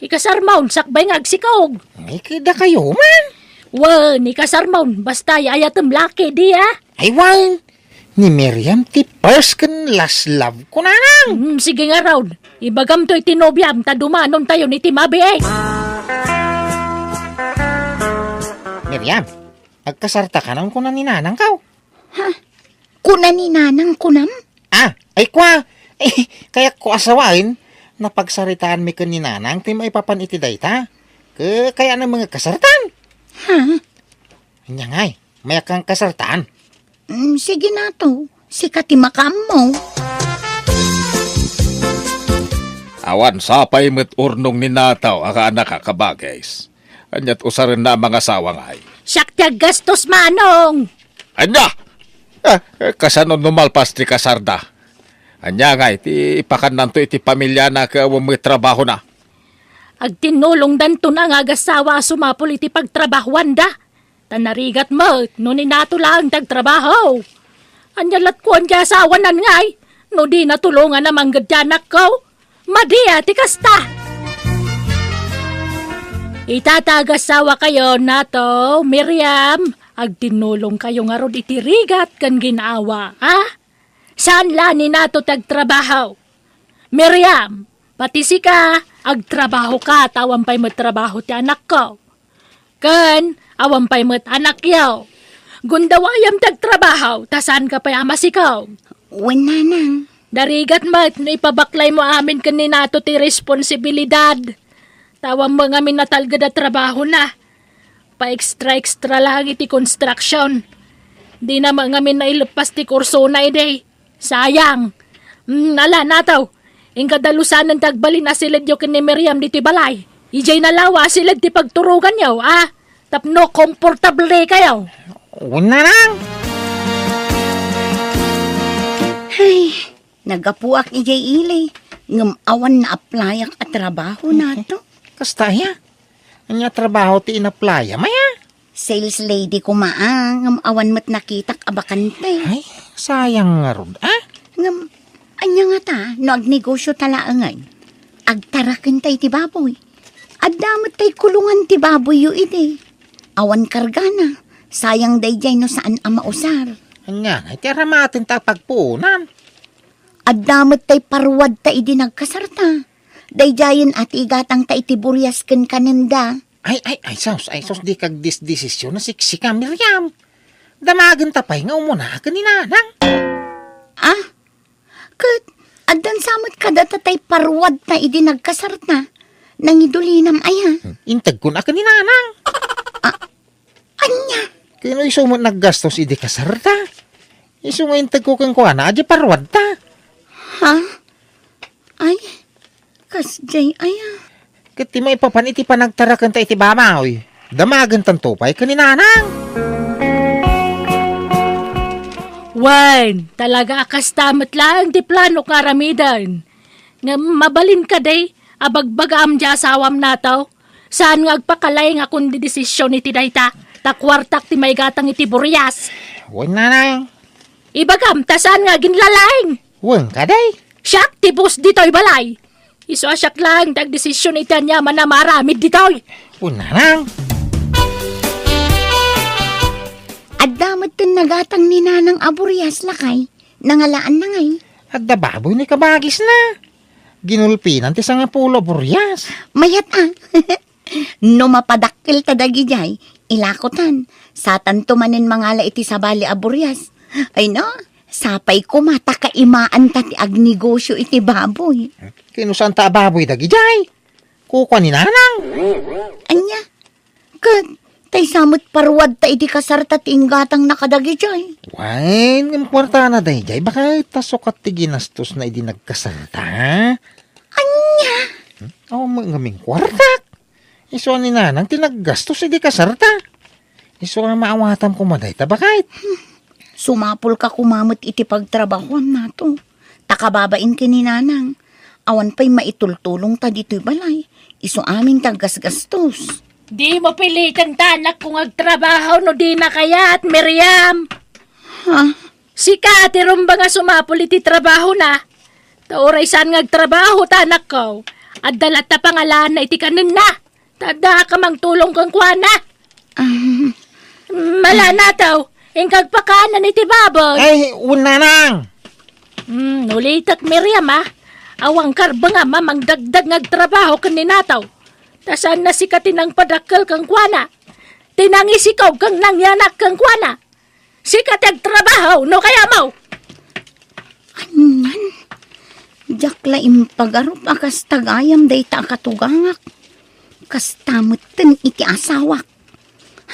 Ikasarmon, sakbay nga agsikaog. Ay, kadakayo man. Wen, ikasarmon, basta ay-ayatem la ketdi, a? Ay, wen. Ni Miriam ti first ken last love ko, nanang. Mm, sige ngarud. Ibagamto iti nobiam, ta dumanontayon iti mabiit. Miriam, agkasarta kano, kuna ni nanangko. Ha? Kuna ni nanang, kunam? Ah, ay kua, eh, kayatko a sawen, napagsaritaanmi ken ni nanang ti maipapan iti dayta. Ke, kayatna nga kasartan. Ha? Ania ngay, mayakkan kasartan? Mm, sige Nato, sika ti makaammo. Awan sapay met urnong ni Nato a kaanak a kabages. Aniat usarenna a mangasawa ngay? Siak ti aggastos, Manong. Ania? Eh, eh, kasano no malpas ti kasarda? Ania ngay ti ipakannanto iti pamiliana ket awan met trabahona? Agtinnulongdanto na nga agassawa a sumapul iti pagtrabahoanda. Ta narigat met no ni Nato laeng ti agtrabaho. Ania latkuan ti asawanan ngay no dina tulongan a mangged ti anakko? Madi a ti kasta! Ita ta agasawa kayo, Nato, Miriam, agtinnulong kayo ngarud iti rigat ken gin-awa, a? Saan la ni Nato ti agtrabaho? Miriam, pati sika, agtrabaho ka, ta awan pay met trabaho ti anakko. Ken, awan pay met anakyo. Gundawayam ti agtrabaho, ta saanka pay a masikog. Wen, nanang. Narigat met no ipabaklaymo amin ken ni Nato ti responsibilidad. Ta awan met ngamin natalged a trabahona. Pa-extra-extra lang iti construction. Dina met ngamin naileppas ti kursona idi. Sayang. Mm, ala, Nato. Inka dalusanen ti agbalin a siledyo ken ni Miriam ditoy balay. Idiay nalawa a siled ti pagturoganyo, a? Tapno komportable kayo. Una lang. Ay, nagapuak idiay ili. Ngem awan naaplayak a trabaho, Nato. Kasta aya? Ania trabaho ti inaplaya, maya? Sales lady koma, a, ngem awan met nakitak a bakante. Ay, sayang ngarud, a? Ngem, ania ngata, no agnegosyo ta laengen? Agtarakenta iti baboy. Adda met tay kulongan ti baboyyo idi. Awan kargana. Sayang daydiay no saan a mausar. Ania ngay ti aramatenta a pagpuonan? Adda met tay paruadta idi nagkasarta. Daydiayen a ti igatangta iti burias ken kanenda. Ay, ay, ay, sus, ay, sus, dika agdesdesisyon a siksika, Miriam. Damagenta pay nga umuna ken ni Nanang. Ah, ket addan sa met kadata tay paruadta idi nagkasarta. Nangidulinam aya? Hmm, integkon a ken ni Nanang. Ah, ania? Ken no isu met naggastos idi kasarta. Isu nga integko kenkuana, a di paruadta. Ha? Ay, kasdiay aya. Ket ti maipapan iti panagtarakenta iti baboy, damagentanto pay ken ni Nanang. Wen, talaga a kasta met laeng ti planok nga aramiden. Ngem mabalin kadi a bagbagaam ti asawam, Nataw? Saan nga agpakalaing a kundidesisyon iti dayta, ta kuartak ti maigatang iti burias. Wen, Nanang. Ibagam ta saan nga aginlalaing. Wen kadi? Siak ti boss ditoy balay. Isu a siak laeng ti agdesisyon iti aniaman a maaramid ditoy. Wen, Nanang. Adda met ti nagatang ni Nanang a burias, lakay. Nangalaanna ngay? Adda baboy ni kabagisna. Ginulpinan ti sangapulo a burias. Mayat a. No mapadakkelta dagidiay, ilakotan. Satanto manen mangala iti sabali a burias. Ay no, sapay koma ta kaimaanta ti agnegosyo iti baboy. Ken no saanta a baboy dagidiay? Kukua ni Nanang. Ania? Ket, tay sa met paruadta idi kasarta ti inggatangna kadagidiay. Wen, ngem kuartana daydiay, baket ta sukat ti ginastosna idi nagkasarta. Ania? Hmm? Awan met ngamin kuartak. Isu a ni Nanang ti naggastos idi kasarta. Isu a maawatam koma dayta, baket. Sumapulka koma met iti pagtrabahoam, Nato. Ta kababain ken ni Nanang, awan pay maitultulongta ditoy balay. Isu amin ti aggasgastos. Dimo piliten ta anakko nga agtrabaho no dina kayat, Miriam. Ha? Sika ti rumbeng a sumapul iti trabahona. Ta uray saan nga agtrabaho ta anakko, adda latta pangalaanna iti kanenna. Ta adda ka mangtulong kenkuana. Ah. Mala, Nataw, inka agpakaanan iti baboy. Ay, wen, Nanang. Hmm, ulitek, Miriam, a. Awan karbengam a mangdagdag nga agtrabaho ken ni Nataw. Ta saanna sika ti nangpadakkel kenkuana. Ti nangisikob ken nangianak kenkuana. Sika ti agtrabaho, no kayatmo. Anian? Diak la impagarup a kasta gayam dayta a katugangak. Kasta metten iti asawak.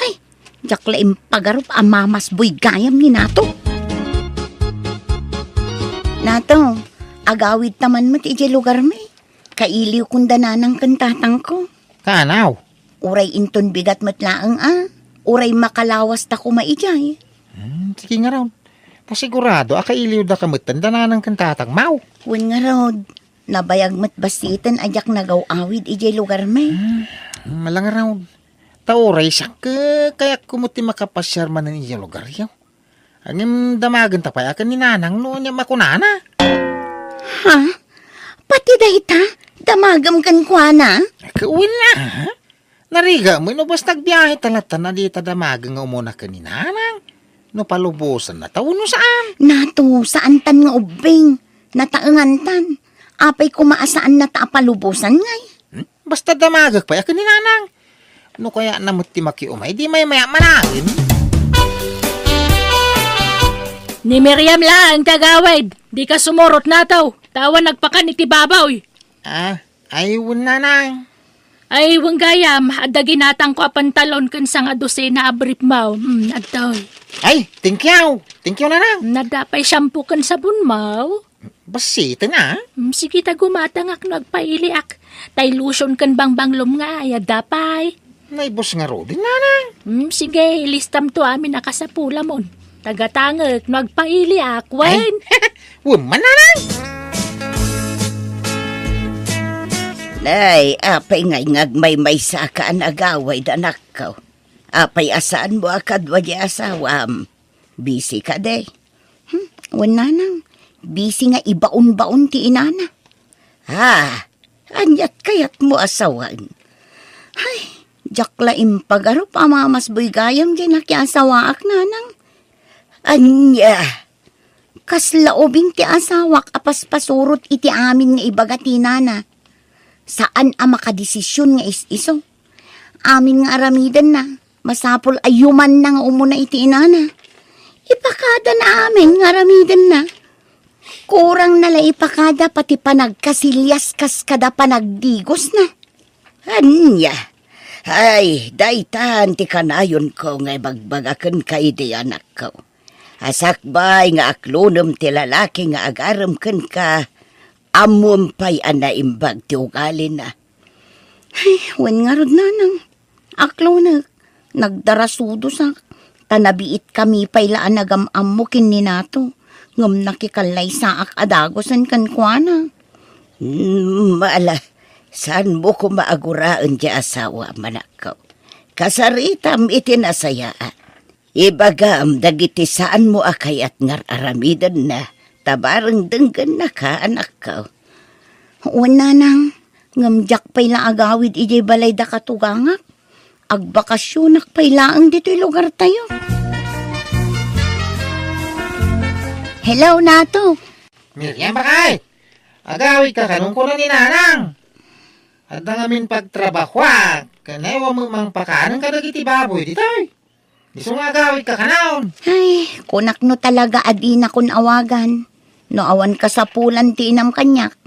Ay, diak la impagarup a mamasboy gayam ni Nato. Nato, agawidta man met idiay lugarmi. Kailiwkon da nanang ken tatangko. Kaanaw? Uray inton bigat met laeng a, uray makalawasta koma idiay. Hmm, sige ngarud. Ta sigurado a kailiwda ka metten da nanang ken tatangmaw. Wen ngarud, nabayag met bassiten a diak nagaw-awid idiay lugarmi. Hmm, mala ngarud. Ta uray siak, kayatkon met ti makapasiar manen idiay lugaryo. Ngem damagenta pay a ken ni Nanang no ania makunana. Ha? Pati dayta, damagem kenkuana? Ket wen a. Narigat met no basta agbiahe ta latta a dita damagen nga umuna ken ni Nanang. No palubosanna ta wenno saan. Nato, saantan nga ubbing. Nataengantan. Apay koma a saannata a palubosan ngay? Hmm? Basta damagek pay a ken ni Nanang. No kayatna met ti makiumay, di maymayak managen. Ni Miriam laeng ti agawid, dika sumurot Nataw, ta awan nagpakan iti baboy. Ah, ay, wen, Nanang. Ay, wen gayam, adda ginatangko a pantalon ken sangadosena a brief mo. Hmm, adtoy. Ay, thank you. Thank you, Nanang. Adda pay shampoo ken sabon mo. Bassiten a. Mm, sige ta gumatangak no agpailiak. Tay lotion ken bangbanglom nga ay adda pay. Naibus ngaruden, Nanang. Mm, sige, ilistamto amin a kasapulamon. Ta gatangek no agpailiak, wen. Ay, wen man, Nanang. Nay, apay ngay nga agmaymaysa ka a nagaway, anakko? Apay a saanmo a kadua di asawam? Busy kadi? Hmm, wen nanang, busy nga ibaon-baon ti inana. Ah, Aniat kayatmo a sawen? Ay, diak la impagarup a mamasboy gayam diay nakiasawaak, nanang. Ania? Kasla ubing ti asawak a paspasurot iti amin nga ibaga ti nana. Saan a makadesision nga is-isu. Amin nga aramidenna, masapul a yumanna nga umuna iti inana. Ipakadana amin nga aramidenna. Kurangna la ipakada pati panagkasilias kas kada panagdigosna. Ania? Ay, daytan ti kanayonko nga ibagbaga kenka idi, anakko. A sakbay nga aklonem ti lalaki nga agarem kenka, ammom pay a naimbag ti ugalina. Ay, wen ngarud, nanang. Aklonek, nagdarasudosak, ta nabiitkami pay la a nagam-ammo ken ni Nato, ngem nakikallaysaak a dagusen kenkuana. Mm, ala, saanmo koma a guraen ti asawa, manakko. Kasaritam iti nasayaat. Ibagam dagiti saanmo a kayat nga ar-aramidenna, ta bareng denggennaka, anakko. Wen, nanang, ngem diak pay la agawid idiay balay da katugangak. Agbakasionak pay laeng ditoy lugartayo. Hello, Nato. Miriam, bakay! Agawidka kanon, kuna ni Nanang. Adda ngamin pagtrabahoak, ken awan met mangpakanen kadagiti baboy ditoy. Isu nga agawidka kanon. Ay, kunak no talaga a dinakon awagan. No awan kasapulan ti inam kaniak,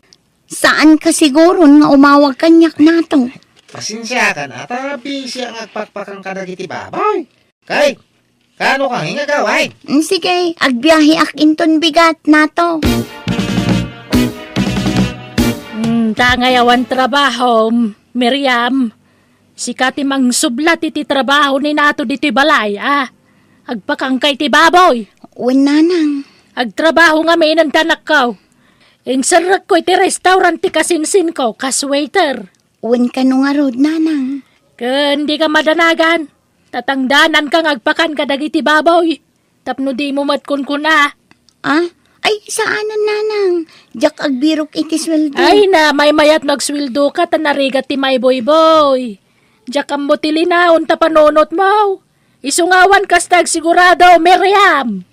saanka siguron nga umawag kaniak, Nato. Pasensiakan, a, ta bisiak nga agpakpakan kadagiti baboy. Kay, kaano ka nga agawid? Mm, sige, agbiaheak inton bigat, Nato. Mm, ta ngay awan trabahom, Miriam. Sika ti mangsublat iti trabaho ni Nato ditoy balay, a? Agpakanka iti baboy. Wen, nanang. Agtrabaho ngamin, anakko. Inserrekko iti restaurant ti kasinsinko kas waiter. Wen, kano ngarud, nanang? Ken dika madanagan. Tatangdananka nga agpakan kadagiti baboy. Tapno dimo met kunkuna. Ah? Ay, saanen, nanang. Diak agbirok iti sueldo. Ay na, maymayat no agsueldoka ta narigat ti maibuybuy. Diak ammo ti linaon ta panunotmo. Isu nga awan kasta agsigurado, Miriam!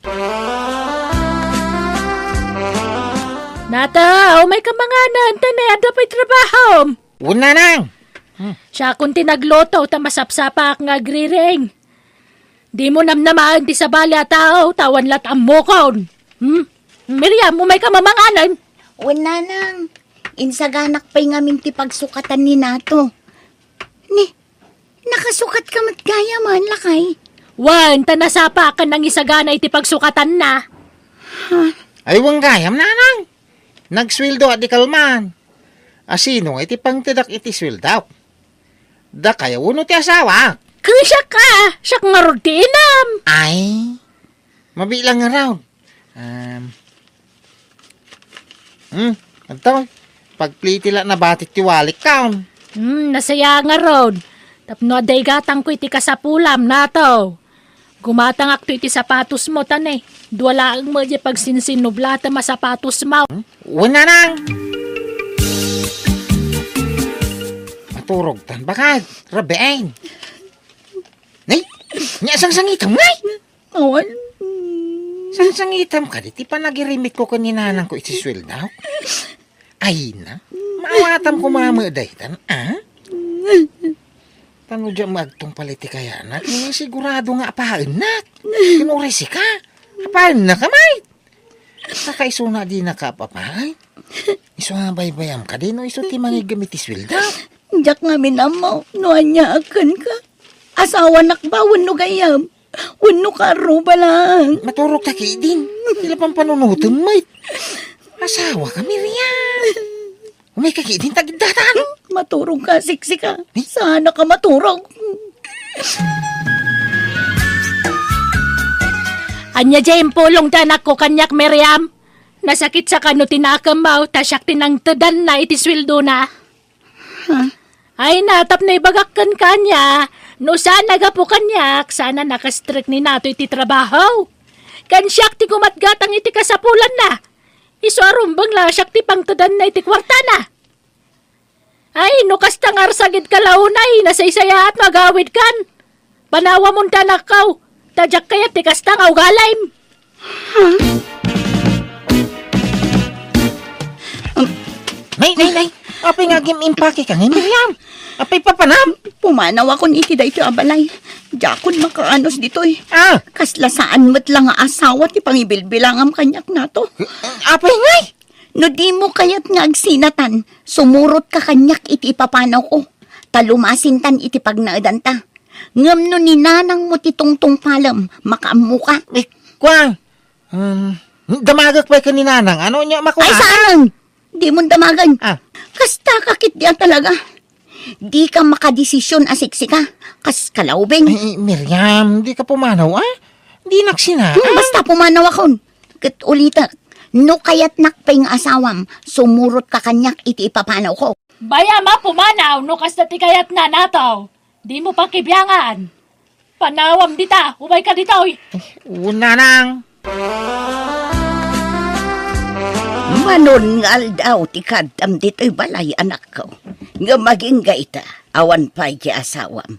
Nato, umayka manganen, ta nay, adda pay trabahom. Wen, nanang. Hmm. Siakon ti nagluto, ta masapsapaak nga agriring. Dimo namnamaen ti sabali a tao, ta awan la't ammokon. Hmm? Miriam, umayka manganen. Wen, nanang. Insaganak pay ngamin ti pagsukatan ni Nato. Ni, nakasukatka met gayam, lakay? Wen, ta nasapaakan nangisagana iti pagsukatanna. Ha? Ay, wen gayam, nanang. Nagsueldoak di kalman. A, sino nga iti pangtedak iti sueldok? Dakayo wenno ti asawak? Ken siak a, siak ngarud ti inam. Ay, mabilang ngarud. Um, hmm, adto. Pagpliti la nabatik ti walikon. Hmm, nasaya ngarud. Tapno adda igatangko iti kasapulam, Nato. Gumatangakto iti sapatosmo, ta ne, dua laeng met diay pagsinsinublatem a sapatosmo. Hmm? Wen, nanang! Maturogtan, bakay, rabiin. Nay, nia sangsangitam, ngay! Awan. Sangsangitam kadi ti panagirimitko ken ni nanangko iti sueldok? Ay na, maawatam koma met daytan, a? Ta no diak agtungpal iti kayanak, sigurado nga apaennak. Ken uray sika, apaennak a met. Saka isuna dinaka apapaay. Isu nga baybayam kadi no isu ti mangiggem iti sueldo. Diak ngamin ammo no ania a kenka. Asawanak ba wenno gayyem? Wenno karro, balang? Maturogka ketdin. Ti la pampanunotem met. Asawaka, Miriam. Umayka ketdin ta agiddatan. Maturogka, siksika. Eh? Saanka maturog. Ania diay impulong ti anakko kaniak, Miriam? Nasakitsa kano ti nakemmo, ta siak ti nangtedanna iti sueldona? Ha? Ay na, tapno ibagak kenka ania, no saan a gapu kaniak, saan a nakastrek ni Nato iti trabaho. Ken siak ti gumatgatang iti kasapulanna. Isu a rumbeng la siak ti pangtedanna iti kuartana. Ay, no kasta nga arsagidka la unay, nasaysayaat no agawidkan. Panawamonta, anakko, ta diak kayat ti kasta nga ugalim. Nay, nay, nay! Apay nga agim-impake ka ngay, Miriam? Apay papanam? Pumanawakon iti daytoy a balay. Diakon makaanus ditoy. Ah! Kasla saan met la nga asawa ti pangibilbilangam kaniak nato. Apay ngay? No dimo kayat nga agsinatan, sumurotka kaniak iti ipapanawko, ta lumasintan iti pagnaedanta. Ngem no ni nanangmo ti tungtungpalem, makaammoka. Eh, kua, um, damagek pay ken ni nanang. Ano nya makua? Ay, saan? Dimon damagen. Ah. Kasta ka ketdi a talaga. Dika makadesisyon a siksika, kas kalaubing. Ay, Miriam, dika pumanaw, ah? Dinak sina, Hmm, ah? Basta pumanawakon. Ket ulitek, no kayatnak pay nga asawam, sumurotka kaniak iti ipapanawko. Bayam a pumanaw no kasta ti kayatna, Nato. Dimo pakibiangan. Panawam dita, umayka ditoy. Ay, o, nanang. Manon nga aldaw ti kaadtam ditoy balay, anakko. Ngem agingga ita, awan pay ti asawam.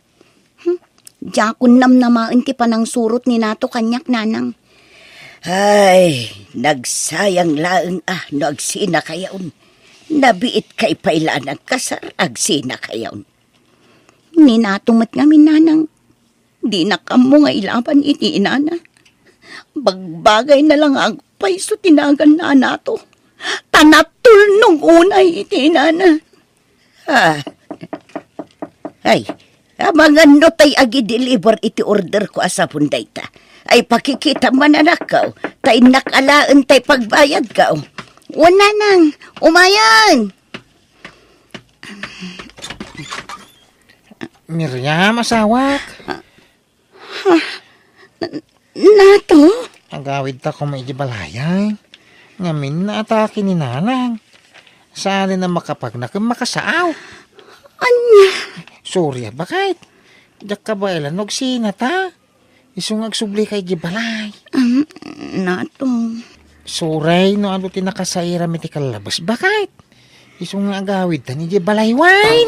Hmm? Diakon namnamaen ti panangsurot ni Nato kaniak, nanang. Ay, nagsayang laeng a no agsinakayon. Nabiitkay pay la a nagkasar, agsinakayon. Ni Nato met ngamin, nanang, dinak ammo nga ilaban iti inana. Bagbagayna la nga agpayso ti naganna a Nato. Ta natulnog unay iti inana. Ah. Ay, amangan no tay agi-deliver iti orderko a sabon dayta. Ay, pakikitam man, anakko, ta innak alaen tay pagbayadko. Wen, nanang, umayen! Miriam, asawak. Ha? N-, Nato? Agawidta koma iti balayay. Ngamin naatake ni nanang. Saan a makapagna ken makasaaw. Ania? Sorry a baket. Diak kabaelan no agsinata. Isu nga agsublika iti balay. Um, Nato. Sorry no adu ti nakasairam iti kallabas, baket. Isu nga agawidtan iti balay, wen.